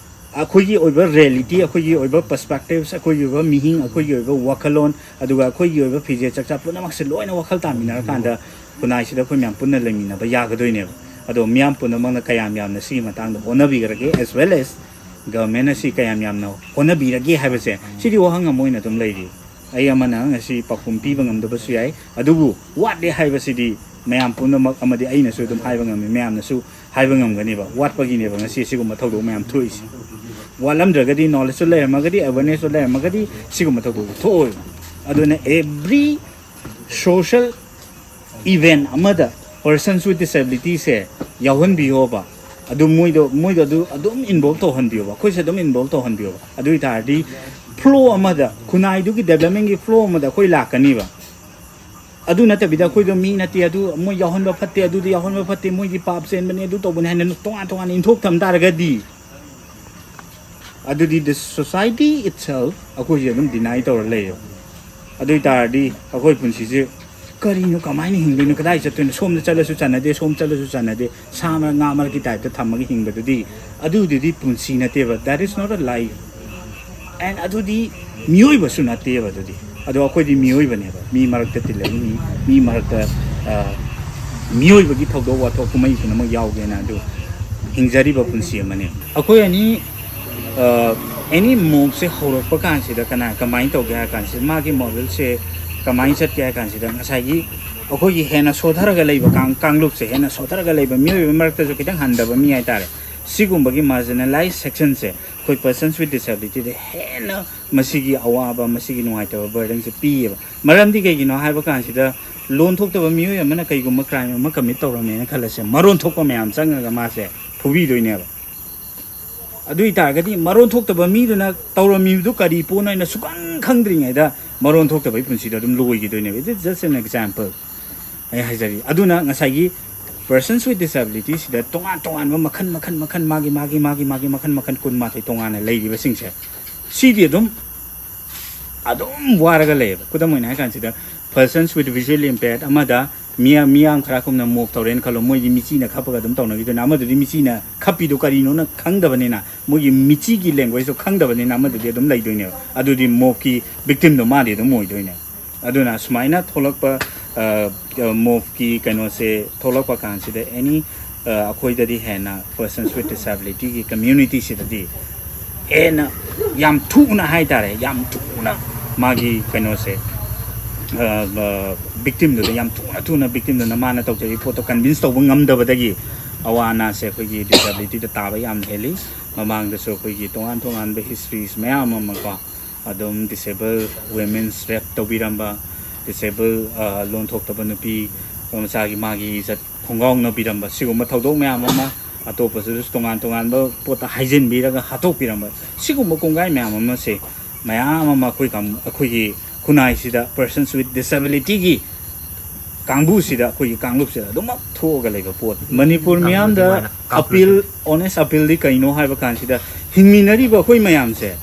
ꯑꯩꯈꯣꯏꯒꯤ ꯑꯣꯏꯕ ꯔꯤꯌꯦꯂꯤꯇꯤ, ꯑꯩꯈꯣꯏꯒꯤ ꯑꯣꯏꯕ ꯄꯔꯁꯄꯦꯛꯇꯤꯞꯁ, ꯑꯩꯈꯣꯏꯒꯤ ꯑꯣꯏꯕ ꯃꯤꯍꯤꯡ, ꯑꯩꯈꯣꯏꯒꯤ ꯑꯣꯏꯕ ꯋꯥꯈꯜꯂꯣꯟ, ꯑꯗꯨꯒ ꯑꯩꯈꯣꯏꯒꯤ ꯑꯣꯏꯕ ꯐꯤꯖꯦꯠ ꯆꯛꯆꯥ ꯄꯨꯝꯅꯃꯛꯁꯦ ꯂꯣꯏꯅ ꯋꯥꯈꯜ ꯇꯥꯃꯤꯟꯅꯔꯀꯥꯟꯗ ꯈꯨꯟꯅꯥꯏꯁꯤꯗ ꯑꯩꯈꯣꯏ ꯃꯌꯥꯝ ꯄꯨꯟꯅ ꯂꯩꯃꯤꯟꯅꯕ ꯌꯥꯒꯗꯣꯏꯅꯦꯕ꯫ ꯑꯗꯣ ꯃꯤꯌꯥꯝ ꯄꯨꯝꯅꯃꯛꯅ ꯀꯌꯥꯝ ꯌꯥꯝꯅ ꯁꯤꯒꯤ ꯃꯇꯥꯡꯗ ꯍꯣꯠꯅꯕꯤꯈ꯭ꯔꯒꯦ, ꯑꯦꯁ ꯋꯦꯜ ꯑꯦꯁ ꯒꯚꯔꯟꯃꯦꯟꯅ ꯁꯤ ꯀꯌꯥꯝ ꯌꯥꯝꯅ ꯍꯣꯠꯅꯕꯤꯔꯒꯦ ꯍꯥꯏꯕꯁꯦ, ꯁꯤꯗꯤ ꯋꯥꯍꯪ ꯑꯃ ꯑꯣꯏꯅ ꯑꯗꯨꯝ ꯂꯩꯔꯤ꯫ ꯑꯩ ꯑꯃꯅ ꯉꯁꯤ ꯄꯥꯎꯈꯨꯝ ꯄꯤꯕ ꯉꯝꯗꯕꯁꯨ ꯌꯥꯏ, ꯑꯗꯨꯕꯨ ꯋꯥꯠꯂꯦ ꯍꯥꯏꯕꯁꯤꯗꯤ ꯃꯌꯥꯝ ꯄꯨꯝꯅꯃꯛ ꯑꯃꯗꯤ ꯑꯩꯅꯁꯨ ꯑꯗꯨꯝ ꯍꯥꯏꯕ ꯉꯝꯃꯤ, ꯃꯌꯥꯝꯅꯁꯨ ꯍꯥꯏꯕ ꯉꯝꯒꯅꯦꯕ꯫ ꯋꯥꯠꯄꯒꯤꯅꯦꯕ ꯉꯁꯤ ꯁꯤꯒꯨꯝꯕ ꯊꯧꯗꯣꯛ ꯃꯌꯥꯝ ꯊꯣꯛꯏꯁꯦ꯫ ꯋꯥꯠꯂꯝꯗ꯭ꯔꯒꯗꯤ, ꯅꯣꯂꯦꯖꯁꯨ ꯂꯩꯔꯝꯃꯒꯗꯤ, ꯑꯦꯋꯦꯔꯅꯦꯁꯁꯨ ꯂꯩꯔꯝꯃꯒꯗꯤ ꯁꯤꯒꯨꯝꯕ ꯊꯧꯗꯣꯛꯇꯣ ꯊꯣꯛꯑꯣꯏꯕ꯫ ꯑꯗꯨꯅ ꯑꯦꯕ꯭ꯔꯤ ꯁꯣꯁꯦꯜ ꯏꯚꯦꯟ ꯑꯃꯗ ꯄꯔꯁꯟꯁ ꯋꯤꯠ ꯗꯤꯁꯦꯕꯤꯂꯤꯇꯤꯁꯦ ꯌꯥꯎꯍꯟꯕꯤꯌꯣꯕ꯫ ꯑꯗꯨ ꯃꯣꯏꯗꯣ, ꯃꯣꯏꯗꯣ ꯑꯗꯨ ꯑꯗꯨꯝ ꯏꯟꯚꯣꯜꯕ ꯇꯧꯍꯟꯕꯤꯌꯣꯕ, ꯑꯩꯈꯣꯏꯁꯨ ꯑꯗꯨꯝ ꯏꯟꯚꯣꯜꯕ ꯇꯧꯍꯟꯕꯤꯌꯣꯕ꯫ ꯑꯗꯨ ꯑꯣꯏ ꯇꯥꯔꯗꯤ ꯐ꯭ꯂꯣ ꯑꯃꯗ, ꯈꯨꯟꯅꯥꯏꯗꯨꯒꯤ ꯗꯦꯕꯂꯞꯃꯦꯟꯒꯤ ꯐ꯭ꯂꯣ ꯑꯃꯗ ꯑꯩꯈꯣꯏ ꯂꯥꯛꯀꯅꯤꯕ꯫ ꯑꯗꯨ ꯅꯠꯇꯕꯤꯗ ꯑꯩꯈꯣꯏꯗꯣ ꯃꯤ ꯅꯠꯇꯦ, ꯑꯗꯨ ꯃꯣꯏ ꯌꯥꯎꯍꯟꯕ ꯐꯠꯇꯦ, ꯑꯗꯨꯗꯤ ꯌꯥꯎꯍꯟꯕ ꯐꯠꯇꯦ, ꯃꯣꯏꯗꯤ ꯄꯥꯞ ꯆꯦꯟꯕꯅꯤ, ꯑꯗꯨ ꯇꯧꯕꯅꯤ ꯍꯥꯏꯅ ꯇꯣꯉꯥꯟ ꯇꯣꯉꯥꯟꯅ ꯏꯟꯊꯣꯛ ꯊꯝ ꯇꯥꯔꯒꯗꯤ, ꯑꯗꯨꯗꯤ the society itself ꯑꯩꯈꯣꯏꯁꯦ ꯑꯗꯨꯝ ꯗꯤꯅꯥꯏ ꯇꯧꯔ ꯂꯩꯌꯦꯕ꯫ ꯑꯗꯨ ꯑꯣꯏ ꯇꯥꯔꯗꯤ ꯑꯩꯈꯣꯏ ꯄꯨꯟꯁꯤꯁꯦ ꯀꯔꯤꯅꯣ, ꯀꯃꯥꯏꯅ ꯍꯤꯡꯗꯣꯏꯅꯣ, ꯀꯗꯥꯏ ꯆꯠꯇꯣꯏꯅꯣ, ꯁꯣꯝꯗ ꯆꯠꯂꯁꯨ ꯆꯟꯅꯗꯦ, ꯁꯣꯝ ꯆꯠꯂꯁꯨ ꯆꯟꯅꯗꯦ, ꯁꯥ ꯃꯔꯛ ꯉꯥ ꯃꯔꯛꯀꯤ ꯇꯥꯏꯞꯇ ꯊꯝꯃꯒ ꯍꯤꯡꯕꯗꯨꯗꯤ, ꯑꯗꯨꯗꯨꯗꯤ ꯄꯨꯟꯁꯤ ꯅꯠꯇꯦꯕ, that is not a life. And ꯑꯗꯨꯗꯤ ꯃꯤꯑꯣꯏꯕꯁꯨ ꯅꯠꯇꯦꯕ ꯑꯗꯨꯗꯤ꯫ ꯑꯗꯣ ꯑꯩꯈꯣꯏꯗꯤ ꯃꯤꯑꯣꯏꯕꯅꯦꯕ, ꯃꯤ ꯃꯔꯛꯇ ꯇꯤꯜꯂꯛꯏꯅꯤ, ꯃꯤ ꯃꯔꯛꯇ, ꯑ, ꯃꯤꯑꯣꯏꯕꯒꯤ ꯊꯧꯗꯣꯛ ꯋꯥꯊꯣꯛ ꯀꯨꯝꯍꯩ ꯄꯨꯝꯅꯃꯛ ꯌꯥꯎꯒꯦꯅ ꯑꯗꯨ ꯍꯤꯡꯖꯔꯤꯕ ꯄꯨꯟꯁꯤ ꯑꯃꯅꯦ꯫ ꯑꯩꯈꯣꯏ ꯑꯅꯤ ꯑꯦꯅꯤ ꯃꯣꯞꯁꯦ ꯍꯧꯔꯛꯄ ꯀꯥꯟꯁꯤꯗ ꯀꯅꯥ ꯀꯃꯥꯏꯅ ꯇꯧꯒꯦ ꯍꯥꯏ ꯀꯥꯟꯁꯤꯗ, ꯃꯥꯒꯤ ꯃꯣꯗꯦꯜꯁꯦ ꯀꯃꯥꯏꯅ ꯆꯠꯀꯦ ꯍꯥꯏ ꯀꯥꯟꯁꯤꯗ, ꯉꯁꯥꯏꯒꯤ ꯑꯩꯈꯣꯏꯒꯤ ꯍꯦꯟꯅ ꯁꯣꯊꯔꯒ ꯂꯩꯕ ꯀꯥꯡ-, ꯀꯥꯡꯂꯨꯞꯁꯦ, ꯍꯦꯟꯅ ꯁꯣꯊꯔꯒ ꯂꯩꯕ ꯃꯤꯑꯣꯏꯕ ꯃꯔꯛꯇꯁꯨ ꯈꯤꯇꯪ ꯍꯟꯊꯕ ꯃꯤ ꯍꯥꯏꯇꯥꯔꯦ, ꯁꯤꯒꯨꯝꯕꯒꯤ marginalized sectionꯁꯦ ꯑꯩꯈꯣꯏ persons with disabilityꯗ ꯍꯦꯟꯅ ꯃꯁꯤꯒꯤ ꯑꯋꯥꯕ, ꯃꯁꯤꯒꯤ ꯅꯨꯡꯉꯥꯏꯇꯕ burdenꯁꯦ ꯄꯤꯌꯦꯕ꯫ ꯃꯔꯝꯗꯤ ꯀꯩꯒꯤꯅꯣ ꯍꯥꯏꯕ ꯀꯥꯟꯁꯤꯗ, ꯂꯣꯟ ꯊꯣꯛꯇꯕ ꯃꯤꯑꯣꯏ ꯑꯃꯅ ꯀꯩꯒꯨꯝꯕ crime ꯑꯃ commit ꯇꯧꯔꯝꯃꯦꯅ ꯈꯜꯂꯁꯦ, ꯃꯔꯣꯟ ꯊꯣꯛꯄ ꯃꯌꯥꯝ ꯆꯪꯉꯒ ꯃꯥꯁꯦ ꯐꯨꯕꯤꯗꯣꯏꯅꯦꯕ꯫ ꯑꯗꯨ ꯑꯣꯏ ꯇꯥꯔꯒꯗꯤ ꯃꯔꯣꯟ ꯊꯣꯛꯇꯕ ꯃꯤꯗꯨꯅ ꯇꯧꯔꯝꯃꯤꯕꯗꯨ ꯀꯔꯤ ꯄꯣꯠꯅꯣ ꯍꯥꯏꯅ ꯁꯨꯈꯪ ꯈꯪꯗ꯭ꯔꯤꯉꯩꯗ ꯃꯔꯣꯟ ꯊꯣꯛꯇꯕꯒꯤ ꯄꯨꯟꯁꯤꯗ ꯑꯗꯨꯝ ꯂꯣꯏꯈꯤꯗꯣꯏꯅꯦꯕ꯫ It is just an example꯫ ꯑꯩ ꯍꯥꯏꯖꯔꯤ꯫ ꯑꯗꯨꯅ ꯉꯁꯥꯏꯒꯤ persons with disabilityꯁꯤꯗ ꯇꯣꯉꯥꯟ ꯇꯣꯉꯥꯟꯕ ꯃꯈꯜ, ꯃꯈꯜ, ꯃꯈꯜ, ꯃꯥꯒꯤ, ꯃꯥꯒꯤ, ꯃꯥꯒꯤ, ꯃꯥꯒꯤ ꯃꯈꯜ, ꯃꯈꯜ ꯀꯨꯟꯃꯥꯊꯣꯏ ꯇꯣꯉꯥꯟꯅ ꯂꯩꯔꯤꯕꯁꯤꯡꯁꯦ, ꯁꯤꯗꯤ ꯑꯗꯨꯝ, ꯑꯗꯨꯝ ꯋꯥꯔꯒ ꯂꯩꯌꯦꯕ꯫ ꯈꯨꯗꯝ ꯑꯣꯏꯅ ꯍꯥꯏ ꯀꯥꯟꯁꯤꯗ, persons with visual impaired ꯑꯃꯗ ꯃꯤꯌꯥꯝ, ꯃꯤꯌꯥꯝ ꯈꯔ ꯀꯨꯝꯅ ꯃꯣꯞ ꯇꯧꯔꯦꯅ ꯈꯜꯂꯣ, ꯃꯣꯏꯗꯤ ꯃꯤꯆꯤꯅ ꯈꯞꯄꯒ ꯑꯗꯨꯝ ꯇꯧꯅꯈꯤꯗꯣꯏꯅꯦ꯫ ꯑꯃꯗꯨꯗꯤ ꯃꯤꯆꯤꯅ ꯈꯞꯄꯤꯗꯣ ꯀꯔꯤꯅꯣꯅ ꯈꯪꯗꯕꯅꯤꯅ, ꯃꯣꯏꯒꯤ ꯃꯤꯆꯤꯒꯤ languageꯇꯣ ꯈꯪꯗꯕꯅꯤꯅ, ꯑꯃꯗꯨꯗꯤ ꯑꯗꯨꯝ ꯂꯩꯗꯣꯏꯅꯦꯕ꯫ ꯑꯗꯨꯗꯤ ꯃꯣꯞꯀꯤ victimꯗꯣ ꯃꯥꯗꯤ ꯑꯗꯨꯝ ꯑꯣꯏꯗꯣꯏꯅꯦ꯫ ꯑꯗꯨꯅ ꯁꯨꯃꯥꯏꯅ ꯊꯣꯛꯂꯛꯄ, ꯑ, ꯑ, ꯃꯣꯞꯀꯤ ꯀꯩꯅꯣꯁꯦ ꯊꯣꯛꯂꯛꯄ ꯀꯥꯟꯁꯤꯗ, ꯑꯦꯅꯤ, ꯑ, ꯑꯩꯈꯣꯏꯗꯗꯤ ꯍꯦꯟꯅ persons with disabilityꯒꯤ communityꯁꯤꯗꯗꯤ ꯍꯦꯟꯅ ꯌꯥꯝ ꯊꯨꯅ ꯍꯥꯏꯇꯥꯔꯦ, ꯌꯥꯝ ꯊꯨꯅ ꯃꯥꯒꯤ ꯀꯩꯅꯣꯁꯦ, ꯑ, ꯑ, victimꯗꯨꯗ ꯌꯥꯝ ꯊꯨꯅ, ꯊꯨꯅ victimꯗꯨꯅ ꯃꯥꯅ ꯇꯧꯖꯔꯤꯕ ꯄꯣꯠꯇꯣ convince ꯇꯧꯕ ꯉꯝꯗꯕꯗꯒꯤ ꯑꯋꯥ ꯑꯅꯥꯁꯦ ꯑꯩꯈꯣꯏꯒꯤ disabilityꯗ ꯇꯥꯕ ꯌꯥꯝ ꯍꯦꯜꯂꯤ꯫ ꯃꯃꯥꯡꯗꯁꯨ ꯑꯩꯈꯣꯏꯒꯤ ꯇꯣꯉꯥꯟ ꯇꯣꯉꯥꯟꯕ histories ꯃꯌꯥꯝ ꯑꯃꯀꯣ, ꯑꯗꯨꯝ disabled women's rape ꯇꯧꯕꯤꯔꯝꯕ, disabled, ꯑ, ꯂꯣꯟ ꯊꯣꯛꯇꯕ ꯅꯨꯄꯤ ꯃꯆꯥꯒꯤ ꯃꯥꯒꯤ ꯏꯖꯠ ꯈꯣꯡꯒꯥꯎꯅꯕꯤꯔꯝꯕ, ꯁꯤꯒꯨꯝꯕ ꯊꯧꯗꯣꯛ ꯃꯌꯥꯝ ꯑꯃ, ꯑꯇꯣꯞꯄꯁꯨ ꯇꯣꯉꯥꯟ ꯇꯣꯉꯥꯟꯕ ꯄꯣꯠꯇ ꯍꯥꯏꯖꯤꯟꯕꯤꯔꯒ ꯍꯥꯠꯇꯣꯛꯄꯤꯔꯝꯕ, ꯁꯤꯒꯨꯝꯕ ꯀꯣꯡꯒꯥꯏ ꯃꯌꯥꯝ ꯑꯃꯁꯦ ꯃꯌꯥꯝ ꯑꯃ ꯑꯩꯈꯣꯏ ꯀꯥꯡ-, ꯑꯩꯈꯣꯏꯒꯤ ꯈꯨꯟꯅꯥꯏꯁꯤꯗ persons with disabilityꯒꯤ ꯀꯥꯡꯕꯨꯁꯤꯗ, ꯑꯩꯈꯣꯏꯒꯤ ꯀꯥꯡꯂꯨꯞꯁꯤꯗ ꯑꯗꯨꯃꯛ ꯊꯣꯛꯑꯒ ꯂꯩꯕ ꯄꯣꯠ꯫ ꯃꯅꯤꯄꯨꯔ ꯃꯤꯌꯥꯝꯗ appeal, honest appealꯗꯤ ꯀꯩꯅꯣ ꯍꯥꯏꯕ ꯀꯥꯟꯁꯤꯗ, ꯍꯤꯡꯃꯤꯟꯅꯔꯤꯕ ꯑꯩꯈꯣꯏ ꯃꯌꯥꯝꯁꯦ,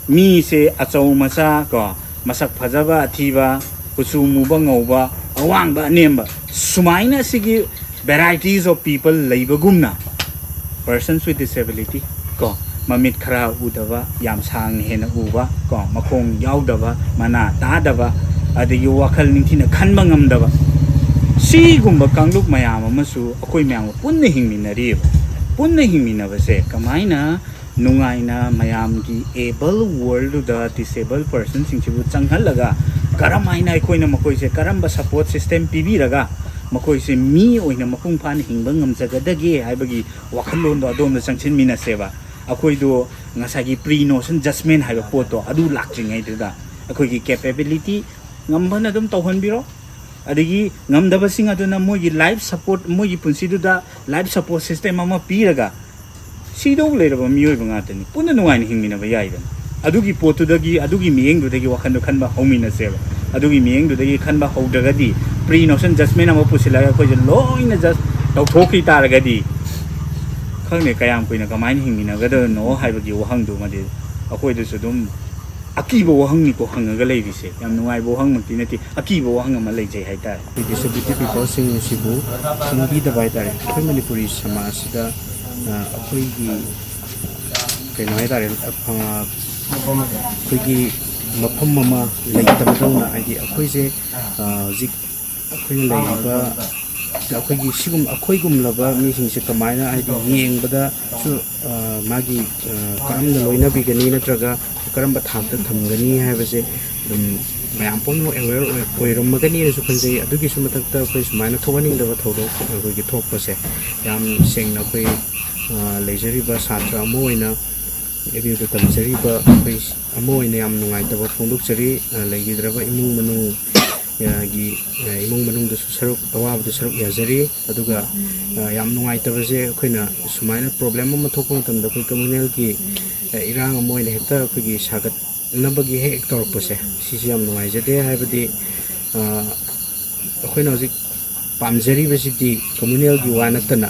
ꯃꯤꯁꯦ ꯑꯆꯧ ꯃꯆꯥ ꯀꯣ, ꯃꯁꯛ ꯐꯖꯕ ꯑꯊꯤꯕ, ꯀꯨꯆꯨ ꯃꯨꯕ ꯉꯧꯕ, ꯑꯋꯥꯡꯕ, ꯑꯅꯦꯝꯕ, ꯁꯨꯃꯥꯏꯅ ꯁꯤꯒꯤ varieties of people ꯂꯩꯕꯒꯨꯝꯅ, persons with disability, ꯀꯣ, ꯃꯃꯤꯠ ꯈꯔ ꯎꯗꯕ, ꯌꯥꯝ ꯁꯥꯡꯅ ꯍꯦꯟꯅ ꯎꯕ, ꯀꯣ, ꯃꯈꯣꯡ ꯌꯥꯎꯗꯕ, ꯃꯅꯥ ꯇꯥꯗꯕ, ꯑꯗꯒꯤ ꯋꯥꯈꯜ ꯅꯤꯡꯊꯤꯅ ꯈꯟꯕ ꯉꯝꯗꯕ, ꯁꯤꯒꯨꯝꯕ ꯀꯥꯡꯂꯨꯞ ꯃꯌꯥꯝ ꯑꯃꯁꯨ ꯑꯩꯈꯣꯏ ꯃꯌꯥꯝꯒ ꯄꯨꯟꯅ ꯍꯤꯡꯃꯤꯟꯅꯔꯤꯕ꯫ ꯄꯨꯟꯅ ꯍꯤꯡꯃꯤꯟꯅꯕꯁꯦ ꯀꯃꯥꯏꯅ ꯅꯨꯡꯉꯥꯏꯅ ꯃꯌꯥꯝꯒꯤ able worldꯗꯨꯗ disable personꯁꯤꯡꯁꯤꯕꯨ ꯆꯪꯍꯜꯂꯒ, ꯀꯔꯝ ꯍꯥꯏꯅ ꯑꯩꯈꯣꯏꯅ ꯃꯈꯣꯏꯁꯦ ꯀꯔꯝꯕ support system ꯄꯤꯕꯤꯔꯒ ꯃꯈꯣꯏꯁꯦ ꯃꯤ ꯑꯣꯏꯅ ꯃꯄꯨꯡ ꯐꯥꯅ ꯍꯤꯡꯕ ꯉꯝꯖꯒꯗꯒꯦ ꯍꯥꯏꯕꯒꯤ ꯋꯥꯈꯜꯂꯣꯟꯗꯣ ꯑꯗꯣꯝꯗ ꯆꯪꯁꯤꯟꯃꯤꯟꯅꯁꯦꯕ꯫ ꯑꯩꯈꯣꯏꯗꯣ ꯉꯁꯥꯏꯒꯤ pre notion judgment ꯍꯥꯏꯕ ꯄꯣꯠꯇꯣ ꯑꯗꯨ ꯂꯥꯛꯇ꯭ꯔꯤꯉꯩꯗꯨꯗ ꯑꯩꯈꯣꯏꯒꯤ capability ꯉꯝꯕꯅ ꯑꯗꯨꯝ ꯇꯧꯍꯟꯕꯤꯔꯣ꯫ ꯑꯗꯒꯤ ꯉꯝꯗꯕꯁꯤꯡ ꯑꯗꯨꯅ ꯃꯣꯏꯒꯤ life support, ꯃꯣꯏꯒꯤ ꯄꯨꯟꯁꯤꯗꯨꯗ life support system ꯑꯃ ꯄꯤꯔꯒ, ꯁꯤꯗꯧ ꯂꯩꯔꯕ ꯃꯤꯑꯣꯏꯕ ꯉꯥꯛꯇꯅꯤ, ꯄꯨꯟꯅ ꯅꯨꯡꯉꯥꯏꯅ ꯍꯤꯡꯃꯤꯟꯅꯕ ꯌꯥꯏꯗꯅ꯫ ꯑꯗꯨꯒꯤ ꯄꯣꯠꯇꯨꯗꯒꯤ, ꯑꯗꯨꯒꯤ ꯃꯤꯠꯌꯦꯡꯗꯨꯗꯒꯤ ꯋꯥꯈꯜꯗꯣ ꯈꯟꯕ ꯍꯧꯃꯤꯟꯅꯁꯦꯕ꯫ ꯑꯗꯨꯒꯤ ꯃꯤꯠꯌꯦꯡꯗꯨꯗꯒꯤ ꯈꯟꯕ ꯍꯧꯗ꯭ꯔꯒꯗꯤ, pre notion judgment ꯑꯃ ꯄꯨꯁꯤꯜꯂꯒ ꯑꯩꯈꯣꯏꯁꯦ ꯂꯣꯏꯅ judge ꯇꯧꯊꯣꯛꯈꯤ ꯇꯥꯔꯒꯗꯤ, ꯈꯪꯗꯦ, ꯀꯌꯥꯝ ꯀꯨꯏꯅ ꯀꯃꯥꯏꯅ ꯍꯤꯡꯃꯤꯟꯅꯒꯗꯕꯅꯣ ꯍꯥꯏꯕꯒꯤ ꯋꯥꯍꯪꯗꯨꯃꯗꯤ ꯑꯩꯈꯣꯏꯗꯁꯨ ꯑꯗꯨꯝ ꯑꯀꯤꯕ ꯋꯥꯍꯪꯅꯤꯀꯣ ꯍꯪꯉꯒ ꯂꯩꯔꯤꯁꯦ꯫ ꯌꯥꯝ ꯅꯨꯡꯉꯥꯏꯕ ꯋꯥꯍꯪꯃꯛꯇꯤ ꯅꯠꯇꯦ, ꯑꯀꯤꯕ ꯋꯥꯍꯪ ꯑꯃ ꯂꯩꯖꯩ ꯍꯥꯏꯇꯥꯔꯦ꯫ ꯑꯩꯈꯣꯏ disability peopleꯁꯤꯡ ꯑꯁꯤꯕꯨ ꯈꯪꯕꯤꯗꯕ ꯍꯥꯏꯇꯥꯔꯦ꯫ ꯑꯩꯈꯣꯏ ꯃꯅꯤꯄꯨꯔꯤ ꯁꯃꯥꯖꯁꯤꯗ, ꯑ, ꯑꯩꯈꯣꯏꯒꯤ ꯀꯩꯅꯣ ꯍꯥꯏꯇꯥꯔꯦ, ꯑ, ꯑꯩꯈꯣꯏꯒꯤ ꯃꯐꯝ ꯑꯃ ꯂꯩꯇꯕꯗꯧꯅ, ꯍꯥꯏꯗꯤ ꯑꯩꯈꯣꯏꯁꯦ, ꯑ, ꯍꯧꯖꯤꯛ ꯑꯩꯈꯣꯏꯅ ꯂꯩꯔꯤꯕ, ꯑꯩꯈꯣꯏꯒꯤ ꯁꯤꯒꯨꯝ-, ꯑꯩꯈꯣꯏꯒꯨꯝꯂꯕ ꯃꯤꯁꯤꯡꯁꯦ ꯀꯃꯥꯏꯅ, ꯍꯥꯏꯗꯤ, ꯌꯦꯡꯕꯗꯁꯨ, ꯑ, ꯃꯥꯒꯤ, ꯑ, ꯀꯔꯝꯅ ꯂꯣꯏꯅꯕꯤꯒꯅꯤ ꯅꯠꯇ꯭ꯔꯒ ꯀꯔꯝꯕ ꯊꯥꯛꯇ ꯊꯝꯒꯅꯤ ꯍꯥꯏꯕꯁꯦ ꯑꯗꯨꯝ ꯃꯌꯥꯝ ꯄꯨꯝꯅꯃꯛ aware ꯑꯣꯏ-, ꯑꯣꯏꯔꯝꯃꯒꯅꯤꯅꯁꯨ ꯈꯟꯖꯩ꯫ ꯑꯗꯨꯒꯤꯁꯨ ꯃꯊꯛꯇ ꯑꯩꯈꯣꯏ ꯁꯨꯃꯥꯏꯅ ꯊꯣꯛꯍꯟꯅꯤꯡꯗꯕ ꯊꯧꯗꯣꯛ ꯑꯩꯈꯣꯏꯒꯤ ꯊꯣꯛꯄꯁꯦ ꯌꯥꯝ ꯁꯦꯡꯅ ꯑꯩꯈꯣꯏ, ꯑ, ꯂꯩꯖꯔꯤꯕ ꯁꯥꯇ꯭ꯔ ꯑꯃ ꯑꯣꯏꯅ, ꯑꯦꯝ ꯌꯨꯗ ꯇꯝꯖꯔꯤꯕ ꯑꯩꯈꯣꯏ ꯑꯃ ꯑꯣꯏꯅ ꯌꯥꯝ ꯅꯨꯡꯉꯥꯏꯇꯕ ꯐꯣꯡꯗꯣꯛꯆꯔꯤ꯫ ꯑ, ꯂꯩꯈꯤꯗ꯭ꯔꯕ ꯏꯃꯨꯡ ꯃꯅꯨꯡ, ꯑ, ꯒꯤ, ꯑ, ꯏꯃꯨꯡ ꯃꯅꯨꯡꯗꯁꯨ ꯁꯔꯨꯛ, ꯑꯋꯥꯕꯗ ꯁꯔꯨꯛ ꯌꯥꯖꯔꯤ꯫ ꯑꯗꯨꯒ, ꯑ, ꯌꯥꯝ ꯅꯨꯡꯉꯥꯏꯇꯕꯁꯦ, ꯑꯩꯈꯣꯏꯅ ꯁꯨꯃꯥꯏꯅ problem ꯑꯃ ꯊꯣꯛꯄ ꯃꯇꯝꯗ ꯑꯩꯈꯣꯏ communalꯒꯤ, ꯑ, ꯏꯔꯥꯡ ꯑꯃ ꯑꯣꯏꯅ ꯍꯦꯛꯇ ꯑꯩꯈꯣꯏꯒꯤ ꯁꯥꯒꯠꯅꯕꯒꯤ ꯍꯦꯛ ꯍꯦꯛ ꯇꯧꯔꯛꯄꯁꯦ, ꯁꯤꯁꯦ ꯌꯥꯝ ꯅꯨꯡꯉꯥꯏꯖꯗꯦ꯫ ꯍꯥꯏꯕꯗꯤ, ꯑ, ꯑꯩꯈꯣꯏꯅ ꯍꯧꯖꯤꯛ ꯄꯥꯝꯖꯔꯤꯕꯁꯤꯗꯤ communalꯒꯤ ꯋꯥ ꯅꯠꯇꯅ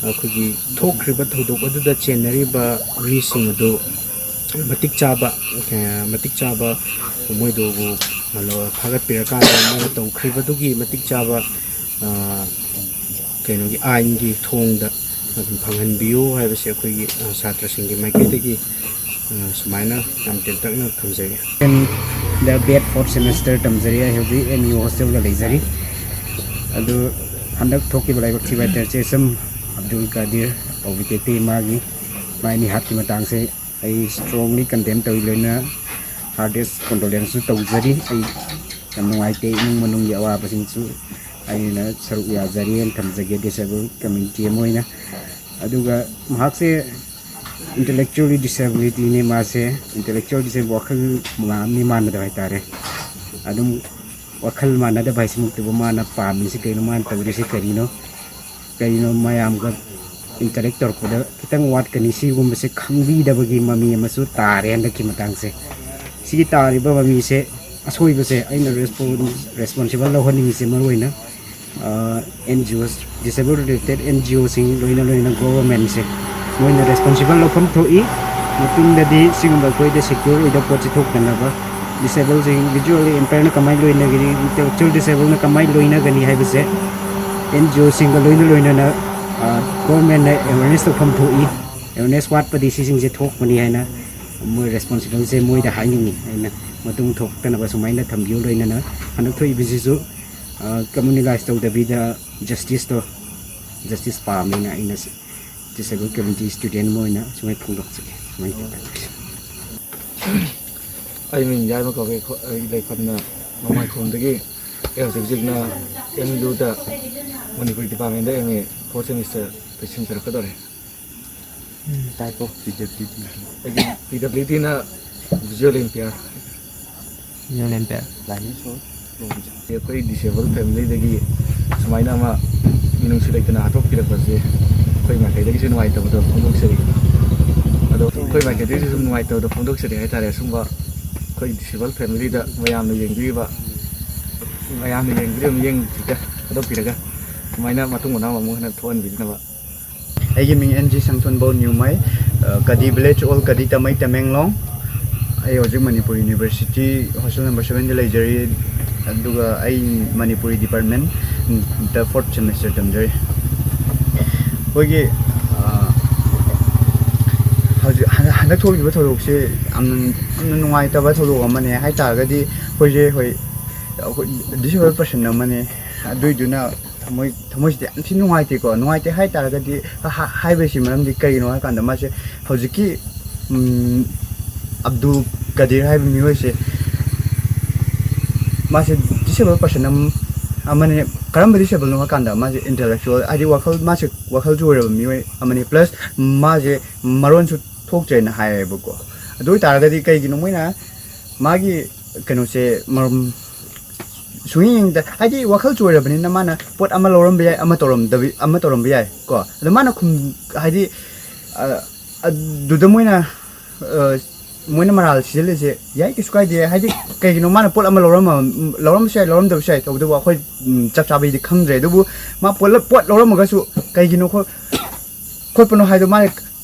ꯑꯩꯈꯣꯏꯒꯤ ꯊꯣꯛꯈ꯭ꯔꯤꯕ ꯊꯧꯗꯣꯛ ꯑꯗꯨꯗ ꯆꯦꯟꯅꯔꯤꯕ ꯃꯤꯁꯤꯡ ꯑꯗꯨ ꯃꯇꯤꯛ ꯆꯥꯕ, ꯑ, ꯃꯇꯤꯛ ꯆꯥꯕ ꯃꯣꯏꯗꯨꯕꯨ ꯊꯥꯒꯠꯄꯤꯔꯀꯥꯟꯗ ꯃꯣꯏꯅ ꯇꯧꯈ꯭ꯔꯤꯕꯗꯨꯒꯤ ꯃꯇꯤꯛ ꯆꯥꯕ, ꯑ, ꯀꯩꯅꯣꯒꯤ ꯑꯥꯏꯟꯒꯤ ꯊꯣꯡꯗ ꯑꯗꯨꯝ ꯐꯪꯍꯟꯕꯤꯌꯨ ꯍꯥꯏꯕꯁꯦ ꯑꯩꯈꯣꯏꯒꯤ, ꯑ, ꯁꯥꯇ꯭ꯔꯁꯤꯡꯒꯤ ꯃꯥꯏꯀꯩꯗꯒꯤ, ꯑ, ꯁꯨꯃꯥꯏꯅ ꯌꯥꯝ ꯇꯦꯟꯇꯛꯅ ꯊꯝꯖꯒꯦ꯫ ꯗ ꯕꯦꯠ ꯐꯣꯔꯠ ꯁꯦꯃꯦꯁꯇꯔ ꯇꯝꯖꯔꯤ꯫ ꯑꯩ ꯍꯧꯖꯤꯛ ꯑꯦꯝ ꯌꯨ ꯍꯣꯁꯇꯦꯜꯗ ꯂꯩꯖꯔꯤ꯫ ꯑꯗꯨ ꯍꯟꯗꯛ ꯊꯣꯛꯈꯤꯕ ꯂꯥꯏꯕꯛ ꯊꯤꯕ ꯍꯥꯏꯇꯥꯔꯦ, ꯆꯦꯁꯝ ꯑꯕꯗꯨꯜ ꯀꯥꯗꯤꯔ ꯑꯧꯕꯤꯇꯦꯇꯤ ꯃꯥꯒꯤ ꯃꯥꯏ ꯃꯤꯍꯥꯠꯀꯤ ꯃꯇꯥꯡꯁꯦ ꯑꯩ strongly condemn ꯇꯧꯏ, ꯂꯣꯏꯅ hardest condolenceꯁꯨ ꯇꯧꯖꯔꯤ꯫ ꯑꯩ ꯌꯥꯝ ꯅꯨꯡꯉꯥꯏꯇꯦ, ꯏꯃꯨꯡ ꯃꯅꯨꯡꯒꯤ ꯑꯋꯥꯕꯁꯤꯡꯁꯨ ꯑꯩꯅ ꯁꯔꯨꯛ ꯌꯥꯖꯔꯤꯅ ꯊꯝꯖꯒꯦ, disabled community ꯑꯃ ꯑꯣꯏꯅ꯫ ꯑꯗꯨꯒ ꯃꯍꯥꯛꯁꯦ intellectually disabilityꯅꯦ, ꯃꯥꯁꯦ intellectual disability, ꯋꯥꯈꯜ ꯃꯉꯥ ꯑꯃꯅꯤ ꯃꯥꯟꯅꯗꯕ ꯍꯥꯏꯇꯥꯔꯦ꯫ ꯑꯗꯨꯝ ꯋꯥꯈꯜ ꯃꯥꯟꯅꯗꯕ ꯍꯥꯏꯁꯤꯃꯛꯇꯕꯨ ꯃꯥꯅ ꯄꯥꯝꯃꯤꯁꯤ ꯀꯩꯅꯣ, ꯃꯥꯅ ꯇꯧꯔꯤꯁꯤ ꯀꯔꯤꯅꯣ, ꯀꯔꯤꯅꯣ ꯃꯌꯥꯝꯒ interact ꯇꯧꯔꯛꯄꯗ ꯈꯤꯇꯪ ꯋꯥꯠꯀꯅꯤ, ꯁꯤꯒꯨꯝꯕꯁꯦ ꯈꯪꯕꯤꯗꯕꯒꯤ ꯃꯃꯤ ꯑꯃꯁꯨ ꯇꯥꯔꯦ ꯍꯟꯗꯛꯀꯤ ꯃꯇꯥꯡꯁꯦ꯫ ꯁꯤꯒꯤ ꯇꯥꯔꯤꯕ ꯃꯃꯤꯁꯦ, ꯑꯁꯣꯏꯕꯁꯦ ꯑꯩꯅ responsible ꯂꯧꯍꯟꯅꯤꯡꯉꯤꯁꯦ ꯃꯔꯨꯑꯣꯏꯅ and G O, disabled related and G ꯑꯣꯁꯤꯡ, ꯂꯣꯏꯅ ꯂꯣꯏꯅ ꯒꯣꯚꯔꯟꯃꯦꯟꯁꯦ ꯃꯣꯏꯅ responsible ꯂꯧꯐꯝ ꯊꯣꯛꯏ꯫ ꯃꯇꯨꯡꯗꯗꯤ ꯁꯤꯒꯨꯝꯕ ꯑꯩꯈꯣꯏꯗ secure ꯑꯣꯏꯗꯕ ꯄꯣꯠꯁꯤ ꯊꯣꯛꯇꯅꯕ, disableꯁꯤꯡ, visually impairedꯅ ꯀꯃꯥꯏꯅ ꯂꯣꯏꯅꯒꯅꯤ, intellectual disableꯅ ꯀꯃꯥꯏꯅ ꯂꯣꯏꯅꯒꯅꯤ ꯍꯥꯏꯕꯁꯦ ꯑꯦꯟ ꯖꯤ ꯑꯣꯁꯤꯡꯒ ꯂꯣꯏꯅ ꯂꯣꯏꯅꯅ ꯒꯣꯚꯔꯟꯃꯦꯟꯅ awareness ꯇꯧꯐꯝ ꯊꯣꯛꯏ꯫ Awareness ꯋꯥꯠꯄꯗꯤ ꯁꯤꯁꯤꯡꯁꯦ ꯊꯣꯛꯄꯅꯤ ꯍꯥꯏꯅ ꯃꯣꯏ responsibleꯁꯦ ꯃꯣꯏꯗ ꯍꯥꯏꯅꯤꯡꯉꯤ꯫ ꯑꯩꯅ ꯃꯇꯨꯡ ꯊꯣꯛꯇꯅꯕ ꯁꯨꯃꯥꯏꯅ ꯊꯝꯕꯤꯌꯨ꯫ ꯂꯣꯏꯅꯅ ꯍꯟꯗꯛ ꯊꯣꯛꯏꯕꯁꯤꯁꯨ communalize ꯇꯧꯗꯕꯤꯗ justiceꯇꯣ, justice ꯄꯥꯝꯃꯦꯅ ꯑꯩꯅ disabled community student ꯑꯃ ꯑꯣꯏꯅ ꯁꯨꯃꯥꯏꯅ ꯐꯣꯡꯗꯣꯛꯆꯒꯦ꯫ ꯁꯨꯃꯥꯏꯅ ꯇꯧꯗꯅ꯫ ꯑꯩ ꯃꯤꯡ ꯌꯥꯏꯃ ꯀꯧꯏ꯫ ꯑꯩꯈꯣꯏ, ꯑꯩ ꯂꯩꯐꯝꯅ ꯅꯣꯡꯃꯥꯏꯈꯣꯝꯗꯒꯤ꯫ ꯑꯩ ꯍꯧꯖꯤꯛ ꯍꯧꯖꯤꯛꯅ ꯑꯦꯝ ꯌꯨꯗ ꯃꯅꯤꯄꯨꯔꯤ departmentꯗ ꯑꯦꯝ ꯑꯦ fourth semester ꯂꯣꯏꯁꯤꯟꯖꯔꯛꯀꯗꯧꯔꯦ꯫ Type of disability꯫ ꯑꯩꯒꯤ ꯄꯤ ꯗꯕ꯭ꯂꯤꯎ ꯗꯤꯅ visual impair꯫ Visual impair꯫ Blindness or low vision꯫ ꯑꯩꯈꯣꯏ disable familyꯗꯒꯤ ꯁꯨꯃꯥꯏꯅ ꯑꯃ ꯃꯤꯅꯨꯡꯁꯤ ꯂꯩꯇꯅ ꯍꯥꯠꯇꯣꯛꯄꯤꯔꯛꯄꯁꯦ ꯑꯩꯈꯣꯏ ꯃꯥꯏꯀꯩꯗꯒꯤꯁꯨ ꯅꯨꯡꯉꯥꯏꯇꯕꯗꯣ ꯐꯣꯡꯗꯣꯛꯆꯔꯤ꯫ ꯑꯗꯣ ꯑꯩꯈꯣꯏ ꯃꯥꯏꯀꯩꯗꯒꯤꯁꯨ ꯁꯨꯝ ꯅꯨꯡꯉꯥꯏꯇꯕꯗꯣ ꯐꯣꯡꯗꯣꯛꯆꯔꯤ ꯍꯥꯏꯇꯥꯔꯦ꯫ ꯑꯁꯨꯝꯕ ꯑꯩꯈꯣꯏ disable familyꯗ ꯃꯌꯥꯝꯅ ꯌꯦꯡꯕꯤꯔꯤꯕ, ꯃꯌꯥꯝꯅ ꯌꯦꯡꯕꯤꯔꯤꯕ ꯃꯤꯠꯌꯦꯡꯁꯤꯗ ꯊꯥꯗꯣꯛꯄꯤꯔꯒ ꯁꯨꯃꯥꯏꯅ ꯃꯇꯨꯡ ꯃꯅꯥꯎ ꯑꯃꯨꯛ ꯍꯟꯅ ꯊꯣꯛꯍꯟꯕꯤꯗꯅꯕ꯫ ꯑꯩꯒꯤ ꯃꯤꯡ ꯑꯦꯟ ꯖꯤ ꯁꯪꯊꯣꯟꯕꯧ ꯅ꯭ꯌꯨꯃꯩ, ꯑ, ꯀꯗꯤ village, all ꯀꯗꯤ ꯇꯃꯩ, ꯇꯃꯦꯡꯂꯣꯡ꯫ ꯑꯩ ꯍꯧꯖꯤꯛ ꯃꯅꯤꯄꯨꯔ ꯌꯨꯅꯤꯚꯔꯁꯤꯇꯤ ꯍꯣꯁꯇꯦꯜ ꯅꯝꯕꯔ ꯁꯕꯦꯟꯗ ꯂꯩꯖꯔꯤ, ꯑꯗꯨꯒ ꯑꯩ ꯃꯅꯤꯄꯨꯔꯤ ꯗꯤꯄꯥꯔꯠꯃꯦꯟꯗ ꯐꯣꯔꯠ ꯁꯦꯃꯤꯁꯇꯔ ꯇꯝꯖꯔꯤ꯫ ꯑꯩꯈꯣꯏꯒꯤ, ꯑ, ꯍꯧꯖꯤꯛ ꯍꯟꯗꯛ, ꯍꯟꯗꯛ ꯊꯣꯛꯂꯤꯕ ꯊꯧꯗꯣꯛꯁꯦ ꯌꯥꯝꯅ, ꯌꯥꯝꯅ ꯅꯨꯡꯉꯥꯏꯇꯕ ꯊꯧꯗꯣꯛ ꯑꯃꯅꯦ ꯍꯥꯏ ꯇꯥꯔꯒꯗꯤ, ꯑꯩꯈꯣꯏꯁꯦ, ꯍꯣꯏ, ꯑꯩꯈꯣꯏ disabled person ꯑꯃꯅꯦ, ꯑꯗꯨꯏꯗꯨꯅ ꯊꯃꯣꯏ, ꯊꯃꯣꯏꯁꯤꯗ ꯌꯥꯝ ꯊꯤꯅ ꯅꯨꯡꯉꯥꯏꯇꯦꯀꯣ꯫ ꯅꯨꯡꯉꯥꯏꯇꯦ ꯍꯥꯏ ꯇꯥꯔꯒꯗꯤ, ꯍꯥ-, ꯍꯥꯏꯕꯁꯤ ꯃꯔꯝꯗꯤ ꯀꯩꯒꯤꯅꯣ ꯍꯥꯏ ꯀꯥꯟꯗ, ꯃꯥꯁꯦ ꯍꯧꯖꯤꯛꯀꯤ, ꯎꯝ, ꯑꯕꯗꯨꯜ ꯀꯗꯤꯔ ꯍꯥꯏꯕ ꯃꯤꯑꯣꯏꯁꯦ, ꯃꯥꯁꯦ disabled person ꯑꯃ, ꯑꯃꯅꯦ꯫ ꯀꯔꯝꯕ disabled ꯅꯣ ꯍꯥꯏ ꯀꯥꯟꯗ, ꯃꯥꯁꯦ intellectual, ꯍꯥꯏꯗꯤ ꯋꯥꯈꯜ, ꯃꯥꯁꯦ ꯋꯥꯈꯜ ꯆꯣꯏꯔꯕ ꯃꯤꯑꯣꯏ ꯑꯃꯅꯤ, plus ꯃꯥꯁꯦ ꯃꯔꯣꯟꯁꯨ ꯊꯣꯛꯇ꯭ꯔꯦꯅ ꯍꯥꯏꯌꯦꯕꯀꯣ꯫ ꯑꯗꯨ ꯑꯣꯏ ꯇꯥꯔꯒꯗꯤ ꯀꯩꯒꯤꯅꯣ ꯃꯣꯏꯅ ꯃꯥꯒꯤ ꯀꯩꯅꯣꯁꯦ ꯃꯔꯝ ꯁꯨꯡꯌꯦꯡ ꯌꯦꯡꯗ-, ꯍꯥꯏꯗꯤ ꯋꯥꯈꯜ ꯆꯣꯏꯔꯕꯅꯤꯅ ꯃꯥꯅ ꯄꯣꯠ ꯑꯃ ꯂꯧꯔꯝꯕ ꯌꯥꯏ, ꯑꯃ ꯇꯧꯔꯝꯗꯕ, ꯑꯃ ꯇꯧꯔꯝꯕ ꯌꯥꯏ ꯀꯣ꯫ ꯑꯗꯣ ꯃꯥꯅ ꯈꯨꯝ-, ꯍꯥꯏꯗꯤ, ꯑ, ꯑꯗꯨꯗ ꯃꯣꯏꯅ, ꯑ, ꯃꯣꯏꯅ ꯃꯔꯥꯜ ꯁꯤꯖꯤꯜꯂꯤꯁꯦ ꯌꯥꯏ, ꯀꯩꯁꯨ ꯀꯥꯏꯗꯦ꯫ ꯍꯥꯏꯗꯤ ꯀꯩꯒꯤꯅꯣ ꯃꯥꯅ ꯄꯣꯠ ꯑꯃ ꯂꯧꯔꯝꯃ-, ꯂꯧꯔꯝꯕꯁꯨ ꯌꯥꯏ, ꯂꯧꯔꯝꯗꯕꯁꯨ ꯌꯥꯏ, ꯇꯧꯕꯇꯕꯨ ꯑꯩꯈꯣꯏ, ꯎꯝ, ꯆꯞ ꯆꯥꯕꯤꯗꯤ ꯈꯪꯗ꯭ꯔꯦ꯫ ꯑꯗꯨꯕꯨ ꯃꯥ ꯄꯣꯠ ꯂ-, ꯄꯣꯠ ꯂꯧꯔꯝꯃꯒꯁꯨ ꯀꯩꯒꯤꯅꯣ ꯈꯣ-, ꯈꯣꯠꯄꯅꯣ ꯍꯥꯏꯗꯣ ꯃꯥꯅ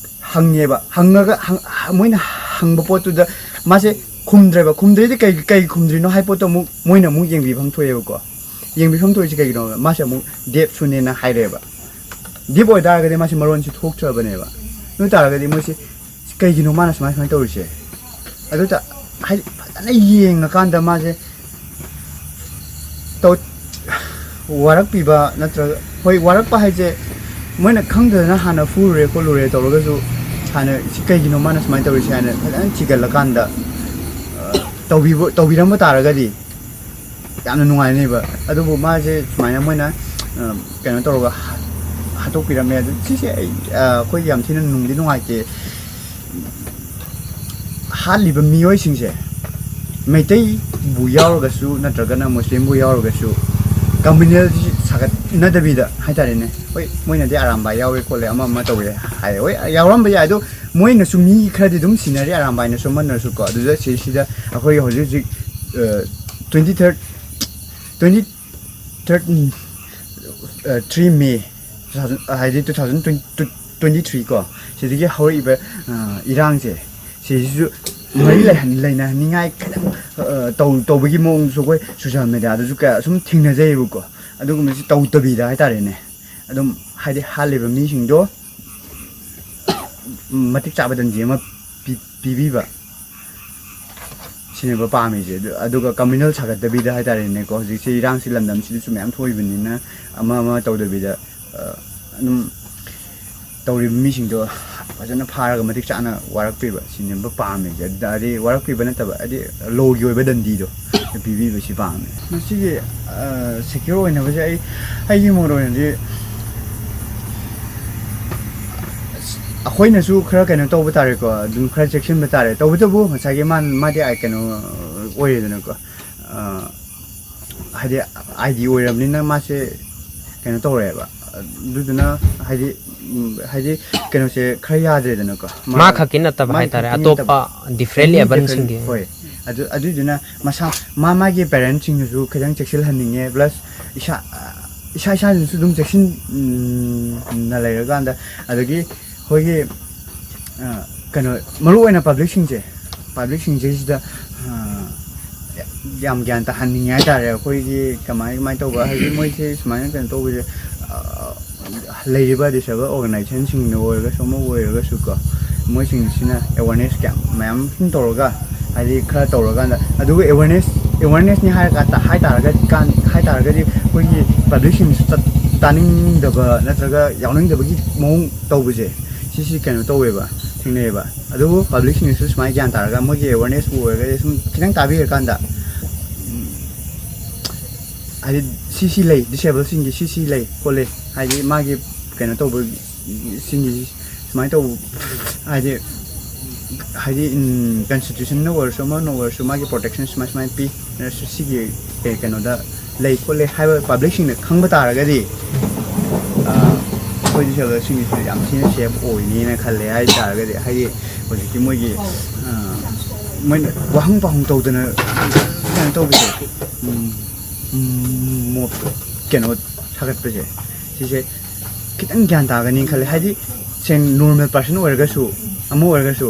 ꯍꯪꯉꯦꯕ꯫ ꯍꯪꯉꯒ ꯍꯪ-, ꯃꯣꯏꯅ ꯍꯪꯕ ꯄꯣꯠꯇꯨꯗ ꯃꯥꯁꯦ ꯈꯨꯝꯗ꯭ꯔꯦꯕ꯫ ꯈꯨꯝꯗ꯭ꯔꯤꯗꯤ ꯀꯩ, ꯀꯩ ꯈꯨꯝꯗ꯭ꯔꯤꯅꯣ ꯍꯥꯏ ꯄꯣꯠꯇꯣ ꯑꯃꯨꯛ ꯃꯣꯏꯅ ꯑꯃꯨꯛ ꯌꯦꯡꯕꯤꯐꯝ ꯊꯣꯛꯑꯦꯕꯀꯣ꯫ ꯌꯦꯡꯕꯤꯐꯝ ꯊꯣꯛꯏꯁꯦ ꯀꯩꯒꯤꯅꯣ? ꯃꯥꯁꯦ ꯑꯃꯨꯛ deaf ꯁꯨꯅꯦꯅ ꯍꯥꯏꯔꯛꯑꯦꯕ꯫ Deaf ꯑꯣꯏꯇꯥꯔꯒꯗꯤ ꯃꯥꯁꯦ ꯃꯔꯣꯟꯁꯤ ꯊꯣꯛꯇ꯭ꯔꯕꯅꯦꯕ꯫ ꯑꯗꯨ ꯑꯣꯏ ꯇꯥꯔꯒꯗꯤ ꯃꯣꯏꯁꯦ ꯀꯩꯒꯤꯅꯣ ꯃꯥꯅ ꯁꯨꯃꯥꯏ, ꯁꯨꯃꯥꯏꯅ ꯇꯧꯔꯤꯁꯦ? ꯑꯗꯨ ꯇ-, ꯍꯥꯏꯗꯤ ꯐꯖꯅ ꯌꯦꯡꯉꯀꯥꯟꯗ ꯃꯥꯁꯦ ꯇꯧ-, ꯋꯥꯔꯛꯄꯤꯕ ꯅꯠꯇ꯭ꯔꯒ, ꯍꯣꯏ, ꯋꯥꯔꯛꯄ ꯍꯥꯏꯁꯦ ꯃꯣꯏꯅ ꯈꯪꯗꯗꯅ ꯍꯥꯟꯅ ꯐꯨꯔꯨꯔꯦ ꯈꯣꯠꯂꯨꯔꯦ ꯇꯧꯔꯒꯁꯨ, ꯍꯥꯟꯅ ꯁꯤ ꯀꯩꯒꯤꯅꯣ ꯃꯥꯅ ꯁꯨꯃꯥꯏꯅ ꯇꯧꯔꯤꯁꯦ ꯍꯥꯏꯅ ꯐꯖꯅ ꯊꯤꯒꯠꯂꯀꯥꯟꯗ, ꯑ, ꯇꯧꯕꯤꯕ, ꯇꯧꯕꯤꯔꯝꯕ ꯇꯥꯔꯒꯗꯤ ꯌꯥꯝꯅ ꯅꯨꯡꯉꯥꯏꯅꯦꯕ꯫ ꯑꯗꯨꯕꯨ ꯃꯥꯁꯦ ꯁꯨꯃꯥꯏꯅ ꯃꯣꯏꯅ, ꯑ, ꯀꯩꯅꯣ ꯇꯧꯔꯒ ꯍꯥ-, ꯍꯥꯠꯇꯣꯛꯄꯤꯔꯝꯃꯦ꯫ ꯑꯗꯨ ꯁꯤꯁꯦ ꯑꯩ, ꯑ, ꯑꯩꯈꯣꯏ ꯌꯥꯝ ꯊꯤꯅ ꯅꯨꯡꯗꯤ ꯅꯨꯡꯉꯥꯏꯇꯦ꯫ ꯍꯥꯠꯂꯤꯕ ꯃꯤꯑꯣꯏꯁꯤꯡꯁꯦ ꯃꯩꯇꯩꯕꯨ ꯌꯥꯎꯔꯒꯁꯨ ꯅꯠꯇ꯭ꯔꯒꯅ ꯃꯨꯁꯂꯤꯝꯕꯨ ꯌꯥꯎꯔꯒꯁꯨ communalꯁꯤ ꯁꯥꯒꯠꯅꯗꯕꯤꯗ ꯍꯥꯏꯇꯥꯔꯦꯅꯦ꯫ ꯍꯣꯏ, ꯃꯣꯏꯅꯗꯤ ꯑꯔꯥꯝꯕꯥꯏ ꯌꯥꯎꯋꯦ ꯈꯣꯠꯂꯦ, ꯑꯃ ꯑꯃ ꯇꯧꯔꯦ ꯍꯥꯏ, ꯍꯣꯏ, ꯌꯥꯎꯔꯝꯕ ꯌꯥꯏ꯫ ꯑꯗꯣ ꯃꯣꯏꯅꯁꯨ ꯃꯤ ꯈꯔꯗꯤ ꯑꯗꯨꯝ ꯁꯤꯅꯔꯤ, ꯑꯔꯥꯝꯕꯥꯏꯅꯁꯨ ꯑꯃꯅꯁꯨ ꯀꯣ꯫ ꯑꯗꯨꯗ ꯁꯤꯁꯤꯗ ꯑꯩꯈꯣꯏ ꯍꯧꯖꯤꯛ ꯍꯧꯖꯤꯛ, ꯑ, twenty third, twenty third, ꯎꯝ, ꯑ, three May, ꯇꯨ ꯊꯥꯎꯖꯟ, ꯍꯥꯏꯗꯤ two thousand twenty, twenty three ꯀꯣ, ꯁꯤꯗꯒꯤ ꯍꯧꯔꯛꯏꯕ, ꯑ, ꯏꯔꯥꯡꯁꯦ, ꯁꯤꯁꯤꯁꯨ ꯃꯔꯤ ꯂꯩꯍꯟ ꯂꯩꯅꯍꯟꯅꯤꯡꯉꯥꯏ ꯈꯤꯇꯪ ꯇꯧ ꯇꯧꯕꯒꯤ ꯃꯑꯣꯡꯗꯁꯨ ꯑꯩꯈꯣꯏ ꯁꯣꯁꯤꯌꯦꯜ ꯃꯦꯗꯤꯌꯥꯗꯁꯨ ꯀꯌꯥ ꯁꯨꯝ ꯊꯦꯡꯅꯖꯩꯌꯦꯕꯀꯣ꯫ ꯑꯗꯨꯒꯨꯝꯕꯁꯤ ꯇꯧꯗꯕꯤꯗ ꯍꯥꯏꯇꯥꯔꯦꯅꯦ, ꯑꯗꯨꯝ ꯍꯥꯏꯗꯤ ꯍꯥꯠꯂꯤꯕ ꯃꯤꯁꯤꯡꯗꯣ ꯃꯇꯤꯛ ꯆꯥꯕ ꯗꯟꯗꯤ ꯑꯃ ꯄꯤꯕꯤꯕ ꯁꯤꯅꯦꯕ ꯄꯥꯝꯃꯤꯁꯦ꯫ ꯑꯗꯨꯒ ꯀꯝꯃ꯭ꯌꯨꯅꯦꯜ ꯁꯥꯒꯠꯇꯕꯤꯗ ꯍꯥꯏꯇꯥꯔꯦꯅꯦꯀꯣ, ꯍꯧꯖꯤꯛꯁꯦ ꯏꯔꯥꯡꯁꯤ ꯂꯝꯗꯝꯁꯤꯗꯁꯨ ꯃꯌꯥꯝ ꯊꯣꯛꯏꯕꯅꯤꯅ ꯑꯃ ꯑꯃ ꯇꯧꯗꯕꯤꯗ ꯑꯗꯨꯝ ꯇꯧꯔꯤꯕ ꯃꯤꯁꯤꯡꯗꯣ ꯐꯖꯅ ꯐꯥꯔꯒ ꯃꯇꯤꯛ ꯆꯥꯅ ꯋꯥꯔꯛꯄꯤꯕ ꯁꯤꯅꯦꯕ ꯄꯥꯝꯃꯤꯁꯦ꯫ ꯑꯗꯨꯗ ꯍꯥꯏꯗꯤ ꯋꯥꯔꯛꯄꯤꯕ ꯅꯠꯇꯕ, ꯍꯥꯏꯗꯤ ꯂꯣꯒꯤ ꯑꯣꯏꯕ ꯗꯟꯗꯤꯗꯣ ꯄꯤꯕꯤꯕꯁꯤ ꯄꯥꯝꯃꯦ꯫ ꯃꯁꯤꯒꯤ ꯁꯦꯀ꯭ꯌꯣꯔ ꯑꯣꯏꯅꯕꯁꯦ ꯑꯩ ꯑꯩꯒꯤ ꯃꯣꯠ ꯑꯣꯏꯅꯗꯤ ꯑꯩꯈꯣꯏꯅꯁꯨ ꯈꯔ ꯀꯩꯅꯣ ꯇꯧꯕ ꯇꯥꯔꯦꯀꯣ, ꯑꯗꯨꯝ ꯈꯔ ꯆꯦꯛꯁꯤꯟꯕ ꯇꯥꯔꯦ꯫ ꯇꯧꯕꯇꯕꯨ ꯉꯁꯥꯏꯒꯤ ꯃꯥ ꯃꯥꯗꯤ ꯑꯥꯏ ꯀꯩꯅꯣ ꯑꯣꯏꯔꯦꯗꯅꯀꯣ, ꯍꯥꯏꯗꯤ ꯑꯥꯏ ꯗꯤ ꯑꯣꯏꯔꯕꯅꯤꯅ ꯃꯥꯁꯦ ꯀꯩꯅꯣ ꯇꯧꯔꯦꯕ꯫ ꯑꯗꯨꯗꯨꯅ ꯍꯥꯏꯗꯤ ꯍꯥꯏꯗꯤ ꯀꯩꯅꯣꯁꯦ ꯈꯔ ꯌꯥꯗ꯭ꯔꯦꯗꯅꯀꯣ꯫ ꯃꯥ ꯈꯛꯀꯤ ꯅꯠꯇꯕ ꯍꯥꯏꯇꯥꯔꯦ, ꯑꯇꯣꯞꯄ ꯗꯤꯐ꯭ꯔꯦꯟ ꯂꯦꯕꯜꯁꯤꯡꯒꯤ꯫ ꯍꯣꯏ꯫ ꯑꯗꯨ ꯑꯗꯨꯏꯗꯨꯅ ꯃꯁꯥ ꯃꯥ ꯃꯥꯒꯤ ꯄꯦꯔꯦꯟꯁꯁꯤꯡꯅꯁꯨ ꯈꯤꯇꯪ ꯆꯦꯛꯁꯤꯜꯍꯟꯅꯤꯡꯉꯦ꯫ ꯄ꯭ꯂꯁ ꯏꯁꯥ ꯏꯁꯥ ꯏꯁꯥꯅꯁꯨ ꯑꯗꯨꯝ ꯆꯦꯛꯁꯤꯟꯅ ꯂꯩꯔꯀꯥꯟꯗ, ꯑꯗꯒꯤ ꯑꯩꯈꯣꯏꯒꯤ ꯀꯩꯅꯣ ꯃꯔꯨ ꯑꯣꯏꯅ ꯄꯕ꯭ꯂꯤꯛꯁꯤꯡꯁꯦ ꯄꯕ꯭ꯂꯤꯛꯁꯤꯡꯁꯤꯗ ꯌꯥꯝ ꯒ꯭ꯌꯥꯟ ꯇꯥꯍꯟꯅꯤꯡꯉꯦ ꯍꯥꯏꯇꯥꯔꯦ꯫ ꯑꯩꯈꯣꯏꯒꯤ ꯀꯃꯥꯏ ꯀꯃꯥꯏꯅ ꯇꯧꯕ ꯍꯥꯏꯗꯤ ꯃꯣꯏꯁꯦ ꯁꯨꯃꯥꯏꯅ ꯀꯩꯅꯣ ꯇꯧꯕꯁꯦ ꯂꯩꯔꯤꯕ ꯗꯤꯁꯦꯕꯜ ꯑꯣꯔꯒꯅꯥꯏꯖꯦꯁꯟꯁꯤꯡꯅ ꯑꯣꯏꯔꯒꯁꯨ ꯑꯃꯕꯨ ꯑꯣꯏꯔꯒꯁꯨ ꯀꯣ, ꯃꯣꯏꯁꯤꯡꯁꯤꯅ ꯑꯦꯋꯥꯔꯅꯦꯁ ꯀꯌꯥꯝ ꯃꯌꯥꯝ ꯁꯨꯝ ꯇꯧꯔꯒ ꯍꯥꯏꯗꯤ ꯈꯔ ꯇꯧꯔꯀꯥꯟꯗ ꯑꯗꯨꯒ ꯑꯦꯋꯥꯔꯅꯦꯁ ꯑꯦꯋꯥꯔꯅꯦꯁꯅꯤ ꯍꯥꯏꯔ ꯍꯥꯏ ꯇꯥꯔꯒꯗꯤ ꯑꯩꯈꯣꯏꯒꯤ ꯄꯕ꯭ꯂꯤꯛꯁꯤꯡꯁꯨ ꯇꯥꯅꯤꯡꯗꯕ ꯅꯠꯇ꯭ꯔꯒ ꯌꯥꯎꯅꯤꯡꯗꯕꯒꯤ ꯃꯑꯣꯡ ꯇꯧꯕꯁꯦ ꯁꯤꯁꯤ ꯀꯩꯅꯣ ꯇꯧꯋꯦꯕ, ꯊꯦꯡꯅꯩꯌꯦꯕ꯫ ꯑꯗꯨꯕꯨ ꯄꯕ꯭ꯂꯤꯛꯁꯤꯡꯅꯁꯨ ꯁꯨꯃꯥꯏꯅ ꯒ꯭ꯌꯥꯟ ꯇꯥꯔꯒ ꯃꯣꯏꯒꯤ ꯑꯦꯋꯥꯔꯅꯦꯁꯄꯨ ꯑꯣꯏꯔꯒꯗꯤ ꯁꯨꯝ ꯈꯤꯇꯪ ꯇꯥꯕꯤꯔꯀꯥꯟꯗ ꯍꯥꯏꯗꯤ ꯁꯤ ꯁꯤ ꯂꯩ, ꯗꯤꯁꯦꯕꯜꯁꯤꯡꯒꯤ ꯁꯤ ꯁꯤ ꯂꯩ ꯈꯣꯠꯂꯦ ꯍꯥꯏꯗꯤ ꯃꯥꯒꯤ ꯀꯩꯅꯣ ꯇꯧꯕ ꯁꯤꯡꯒꯤ ꯁꯨꯃꯥꯏꯅ ꯇꯧꯕ ꯍꯥꯏꯗꯤ ꯍꯥꯏꯗꯤ ꯀꯟꯁꯇꯤꯇ꯭ꯌꯨꯁꯟꯅ ꯑꯣꯏꯔꯁꯨ ꯑꯃꯅ ꯑꯣꯏꯔꯁꯨ ꯃꯥꯒꯤ ꯄ꯭ꯔꯣꯇꯦꯛꯁꯟ ꯁꯨꯃꯥꯏ ꯁꯨꯃꯥꯏꯅ ꯄꯤ, ꯁꯤꯒꯤ ꯀꯩꯅꯣꯗ ꯂꯩ ꯈꯣꯠꯂꯦ ꯍꯥꯏꯕ ꯄꯕ꯭ꯂꯤꯛꯁꯤꯡꯅ ꯈꯪꯕ ꯇꯥꯔꯒꯗꯤ ꯑꯩꯈꯣꯏ ꯗꯤꯁꯦꯕꯜꯁꯤꯡꯒꯤꯁꯨ ꯌꯥꯝ ꯊꯤꯅ ꯁꯦꯐ ꯑꯣꯏꯅꯤꯅ ꯈꯜꯂꯦ ꯍꯥꯏ ꯇꯥꯔꯒꯗꯤ ꯍꯥꯏꯗꯤ ꯍꯧꯖꯤꯛꯇꯤ ꯃꯣꯏꯒꯤ ꯃꯣꯏꯅ ꯋꯥꯍꯪ ꯄꯥꯎꯍꯪ ꯇꯧꯗꯅ ꯀꯩꯅꯣ ꯇꯧꯕꯁꯦ ꯃꯣꯠ ꯀꯩꯅꯣ ꯁꯥꯒꯠꯄꯁꯦ ꯁꯤꯁꯦ ꯈꯤꯇꯪ ꯒ꯭ꯌꯥꯟ ꯇꯥꯒꯅꯤ ꯈꯜꯂꯦ꯫ ꯍꯥꯏꯗꯤ ꯁꯦꯡ ꯅꯣꯔꯃꯦꯜ ꯄꯥꯔꯁꯟ ꯑꯣꯏꯔꯒꯁꯨ ꯑꯃ ꯑꯣꯏꯔꯒꯁꯨ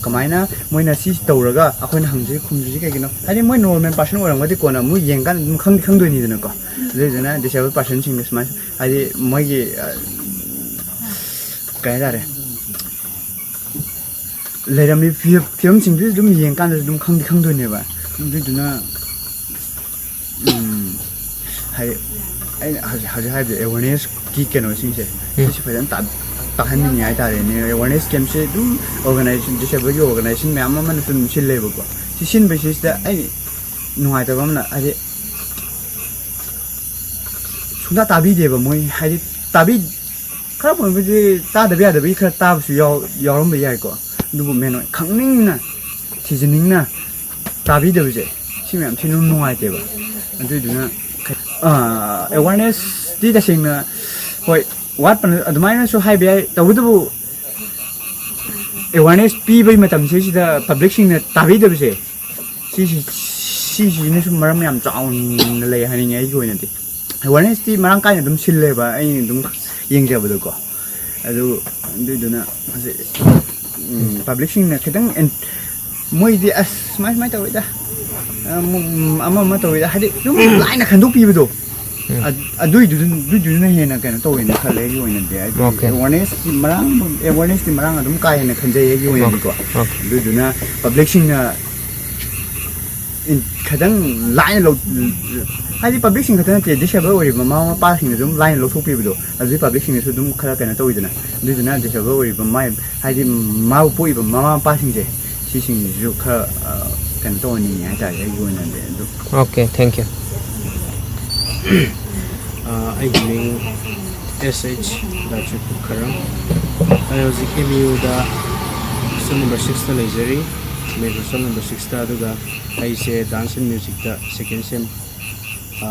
ꯀꯃꯥꯏꯅ ꯃꯣꯏꯅ ꯁꯤ ꯇꯧꯔꯒ ꯑꯩꯈꯣꯏꯅ ꯍꯪꯗ꯭ꯔꯤꯁꯤ ꯈꯨꯝꯗ꯭ꯔꯤꯁꯤ ꯀꯩꯒꯤꯅꯣ? ꯍꯥꯏꯗꯤ ꯃꯣꯏ ꯅꯣꯔꯃꯦꯜ ꯄꯥꯔꯁꯟ ꯑꯣꯏꯔꯝꯒꯗꯤ ꯀꯣꯟꯅ ꯑꯃꯨꯛ ꯌꯦꯡꯀꯥꯟꯗ ꯑꯗꯨꯝ ꯈꯪꯗꯤ ꯈꯪꯗꯣꯏꯅꯤꯗꯅꯀꯣ꯫ ꯑꯗꯨꯗꯨꯅ ꯗꯤꯁꯦꯕꯜ ꯄꯥꯔꯁꯟꯁꯤꯡꯗ ꯁꯨꯃꯥꯏꯅ, ꯍꯥꯏꯗꯤ ꯃꯣꯏꯒꯤ, ꯑ, ꯀꯩ ꯍꯥꯏꯇꯥꯔꯦ, ꯂꯩꯔꯝꯃꯤꯕ ꯐꯤꯕ-, ꯐꯤꯕꯝꯁꯤꯡꯗꯨꯁꯨ ꯑꯗꯨꯝ ꯌꯦꯡꯀꯥꯟꯗꯁꯨ ꯑꯗꯨꯝ ꯈꯪꯗꯤ ꯈꯪꯗꯣꯏꯅꯦꯕ꯫ ꯑꯗꯨꯗꯨꯅ, ꯎꯝ, ꯍꯥꯏꯗꯤ ꯑꯩꯅ ꯍꯧꯖꯤꯛ, ꯍꯧꯖꯤꯛ ꯍꯥꯏꯕꯗ ꯑꯦꯋꯥꯔꯅꯦꯁꯀꯤ ꯀꯩꯅꯣꯁꯤꯡꯁꯦ, ꯎꯝ꯫ ꯁꯤꯁꯦ ꯐꯖꯅ ꯇꯥ-, ꯇꯥꯍꯟꯅꯤꯡꯉꯦ ꯍꯥꯏꯇꯥꯔꯦꯅꯦ꯫ ꯑꯦꯋꯥꯔꯅꯦꯁ ꯀꯦꯝꯞꯁꯦ ꯑꯗꯨꯝ ꯑꯣꯔꯒꯅꯥꯏꯖꯦꯁꯟ, ꯗꯤꯁꯦꯕꯜꯒꯤ ꯑꯣꯔꯒꯅꯥꯏꯖꯦꯁꯟ ꯃꯌꯥꯝ ꯑꯃꯅꯁꯨ ꯑꯗꯨꯝ ꯁꯤꯜꯂꯦꯕꯀꯣ꯫ ꯁꯤ ꯁꯤꯟꯕꯁꯤꯗ ꯑꯩ ꯅꯨꯡꯉꯥꯏꯇꯕ ꯑꯃꯅ, ꯍꯥꯏꯗꯤ ꯁꯨꯡꯇꯥ ꯇꯥꯕꯤꯗꯦꯕ ꯃꯣꯏ, ꯍꯥꯏꯗꯤ ꯇꯥꯕꯤ-, ꯈꯔ ꯃꯈꯩꯕꯨꯗꯤ ꯇꯥꯗꯕ ꯌꯥꯗꯕꯒꯤ ꯈꯔ ꯇꯥꯕꯁꯨ ꯌꯥꯎ-, ꯌꯥꯎꯔꯝꯕ ꯌꯥꯏꯀꯣ꯫ ꯑꯗꯨꯕꯨ ꯃꯦꯟ ꯑꯣꯏꯅ ꯈꯪꯅꯤꯡꯅ, ꯊꯤꯖꯅꯤꯡꯅ ꯇꯥꯕꯤꯗꯕꯁꯦ, ꯁꯤ ꯃꯌꯥꯝ ꯊꯤꯅ ꯅꯨꯡꯉꯥꯏꯇꯦꯕ꯫ ꯑꯗꯨꯏꯗꯨꯅ, ꯑꯥ, ꯑꯦꯋꯥꯔꯅꯦꯁꯇꯤ ꯇꯁꯦꯡꯅ, ꯍꯣꯏ, ꯋꯥꯠꯄꯅ ꯑꯗꯨꯃꯥꯏꯅꯁꯨ ꯍꯥꯏꯕ ꯌꯥꯏ꯫ ꯇꯧꯕꯇꯕꯨ ꯑꯦꯋꯥꯔꯅꯦꯁ ꯄꯤꯕꯒꯤ ꯃꯇꯝꯁꯤꯁꯤꯗ ꯄꯕ꯭ꯂꯤꯛꯁꯤꯡꯅ ꯇꯥꯕꯤꯗꯕꯁꯦ, ꯁꯤꯁꯤ-, ꯁꯤꯁꯤꯅꯁꯨ ꯃꯔꯝ ꯌꯥꯝ ꯆꯥꯎꯅ ꯂꯩ ꯍꯥꯏꯅꯤꯡꯉꯦ ꯑꯩꯒꯤ ꯑꯣꯏꯅꯗꯤ꯫ ꯑꯦꯋꯥꯔꯅꯦꯁꯇꯤ ꯃꯔꯥꯡ ꯀꯥꯏꯅ ꯑꯗꯨꯝ ꯁꯤꯜꯂꯦꯕ, ꯑꯩꯅ ꯑꯗꯨꯝ ꯌꯦꯡꯖꯕꯗꯀꯣ꯫ ꯑꯗꯨ, ꯑꯗꯨꯏꯗꯨꯅ ꯍꯧꯖꯤꯛ, ꯎꯝ, ꯄꯕ꯭ꯂꯤꯛꯁꯤꯡꯅ ꯈꯤꯇꯪ ꯑꯦꯟ-, ꯃꯣꯏꯗꯤ ꯑꯁ ꯁꯨꯃꯥꯏ ꯁꯨꯃꯥꯏ ꯇꯧꯋꯤꯗ, ꯑ, ꯃ-, ꯑꯃ ꯑꯃ ꯇꯧꯋꯤꯗ, ꯍꯥꯏꯗꯤ ꯑꯗꯨꯝ ꯂꯥꯏꯅ ꯈꯟꯗꯣꯛꯄꯤꯕꯗꯣ꯫ ꯎꯝ꯫ ꯑꯗꯨ-, ꯑꯗꯨꯏꯗꯨꯗꯨ-, ꯑꯗꯨꯏꯗꯨꯅ ꯍꯦꯟꯅ ꯀꯩꯅꯣ ꯇꯧꯋꯦꯅ ꯈꯜꯂꯦ ꯑꯩꯒꯤ ꯑꯣꯏꯅꯗꯤ꯫ ꯍꯥꯏꯗꯤ ꯑꯣꯀꯦ꯫ ꯑꯦꯋꯥꯔꯅꯦꯁꯇꯤ ꯃꯔꯥꯡ, ꯑꯦꯋꯥꯔꯅꯦꯁꯇꯤ ꯃꯔꯥꯡ ꯑꯗꯨꯝ ꯀꯥ ꯍꯦꯟꯅ ꯈꯟꯖꯩ ꯑꯩꯒꯤ ꯑꯣꯏꯅꯗꯤꯀꯣ꯫ ꯑꯣꯀꯦ꯫ ꯑꯗꯨꯏꯗꯨꯅ ꯄꯕ꯭ꯂꯤꯛꯁꯤꯡꯅ ꯏꯟ-, ꯈꯤꯇꯪ ꯂꯥꯏꯅ ꯂꯧ-, ꯍꯥꯏꯗꯤ ꯄꯕ꯭ꯂꯤꯛꯁꯤꯡ ꯈꯛꯇ ꯅꯠꯇꯦ, ꯗꯤꯁꯦꯕꯜ ꯑꯣꯏꯔꯤꯕ ꯃꯃꯥ ꯃꯄꯥꯁꯤꯡꯅ ꯑꯗꯨꯝ ꯂꯥꯏꯅ ꯂꯧꯊꯣꯛꯄꯤꯕꯗꯣ, ꯑꯗꯨꯒꯤ ꯄꯕ꯭ꯂꯤꯛꯁꯤꯡꯅꯁꯨ ꯑꯗꯨꯝ ꯈꯔ ꯀꯩꯅꯣ ꯇꯧꯋꯤꯗꯅ꯫ ꯑꯗꯨꯏꯗꯨꯅ ꯗꯤꯁꯦꯕꯜ ꯑꯣꯏꯔꯤꯕ ꯃꯥꯏ, ꯍꯥꯏꯗꯤ ꯃꯥꯕꯨ ꯄꯣꯛꯏꯕ ꯃꯃꯥ ꯃꯄꯥꯁꯤꯡꯁꯦ, ꯁꯤꯁꯤꯡꯁꯤꯁꯨ ꯈꯔ, ꯑ, ꯀꯩꯅꯣ ꯇꯧꯍꯟꯅꯤꯡꯉꯤ ꯍꯥꯏꯇꯥꯔꯦ ꯑꯩꯒꯤ ꯑꯣꯏꯅꯗꯤ꯫ ꯑꯗꯨ ꯑꯣꯀꯦ, thank you꯫ ꯑ, ꯑꯩꯒꯤ ꯃꯤꯡ ꯑꯦꯁ ꯑꯩꯆ ꯗꯥꯆꯨ ꯈꯔꯝ꯫ ꯑꯩ ꯍꯧꯖꯤꯛ ꯑꯦꯝ ꯌꯨꯗ ꯍꯣꯁꯇꯦꯜ ꯅꯝꯕꯔ ꯁꯤꯛꯁꯇ ꯂꯩꯖꯔꯤ, ꯃꯦꯟ ꯍꯣꯁꯇꯦꯜ ꯅꯝꯕꯔ ꯁꯤꯛꯁꯇ꯫ ꯑꯗꯨꯒ ꯑꯩꯁꯦ ꯗꯥꯟꯁ ꯑꯦꯟ ꯃ꯭ꯌꯨꯖꯤꯛꯇ ꯁꯦꯀꯦꯟ ꯁꯦꯝ, ꯑ,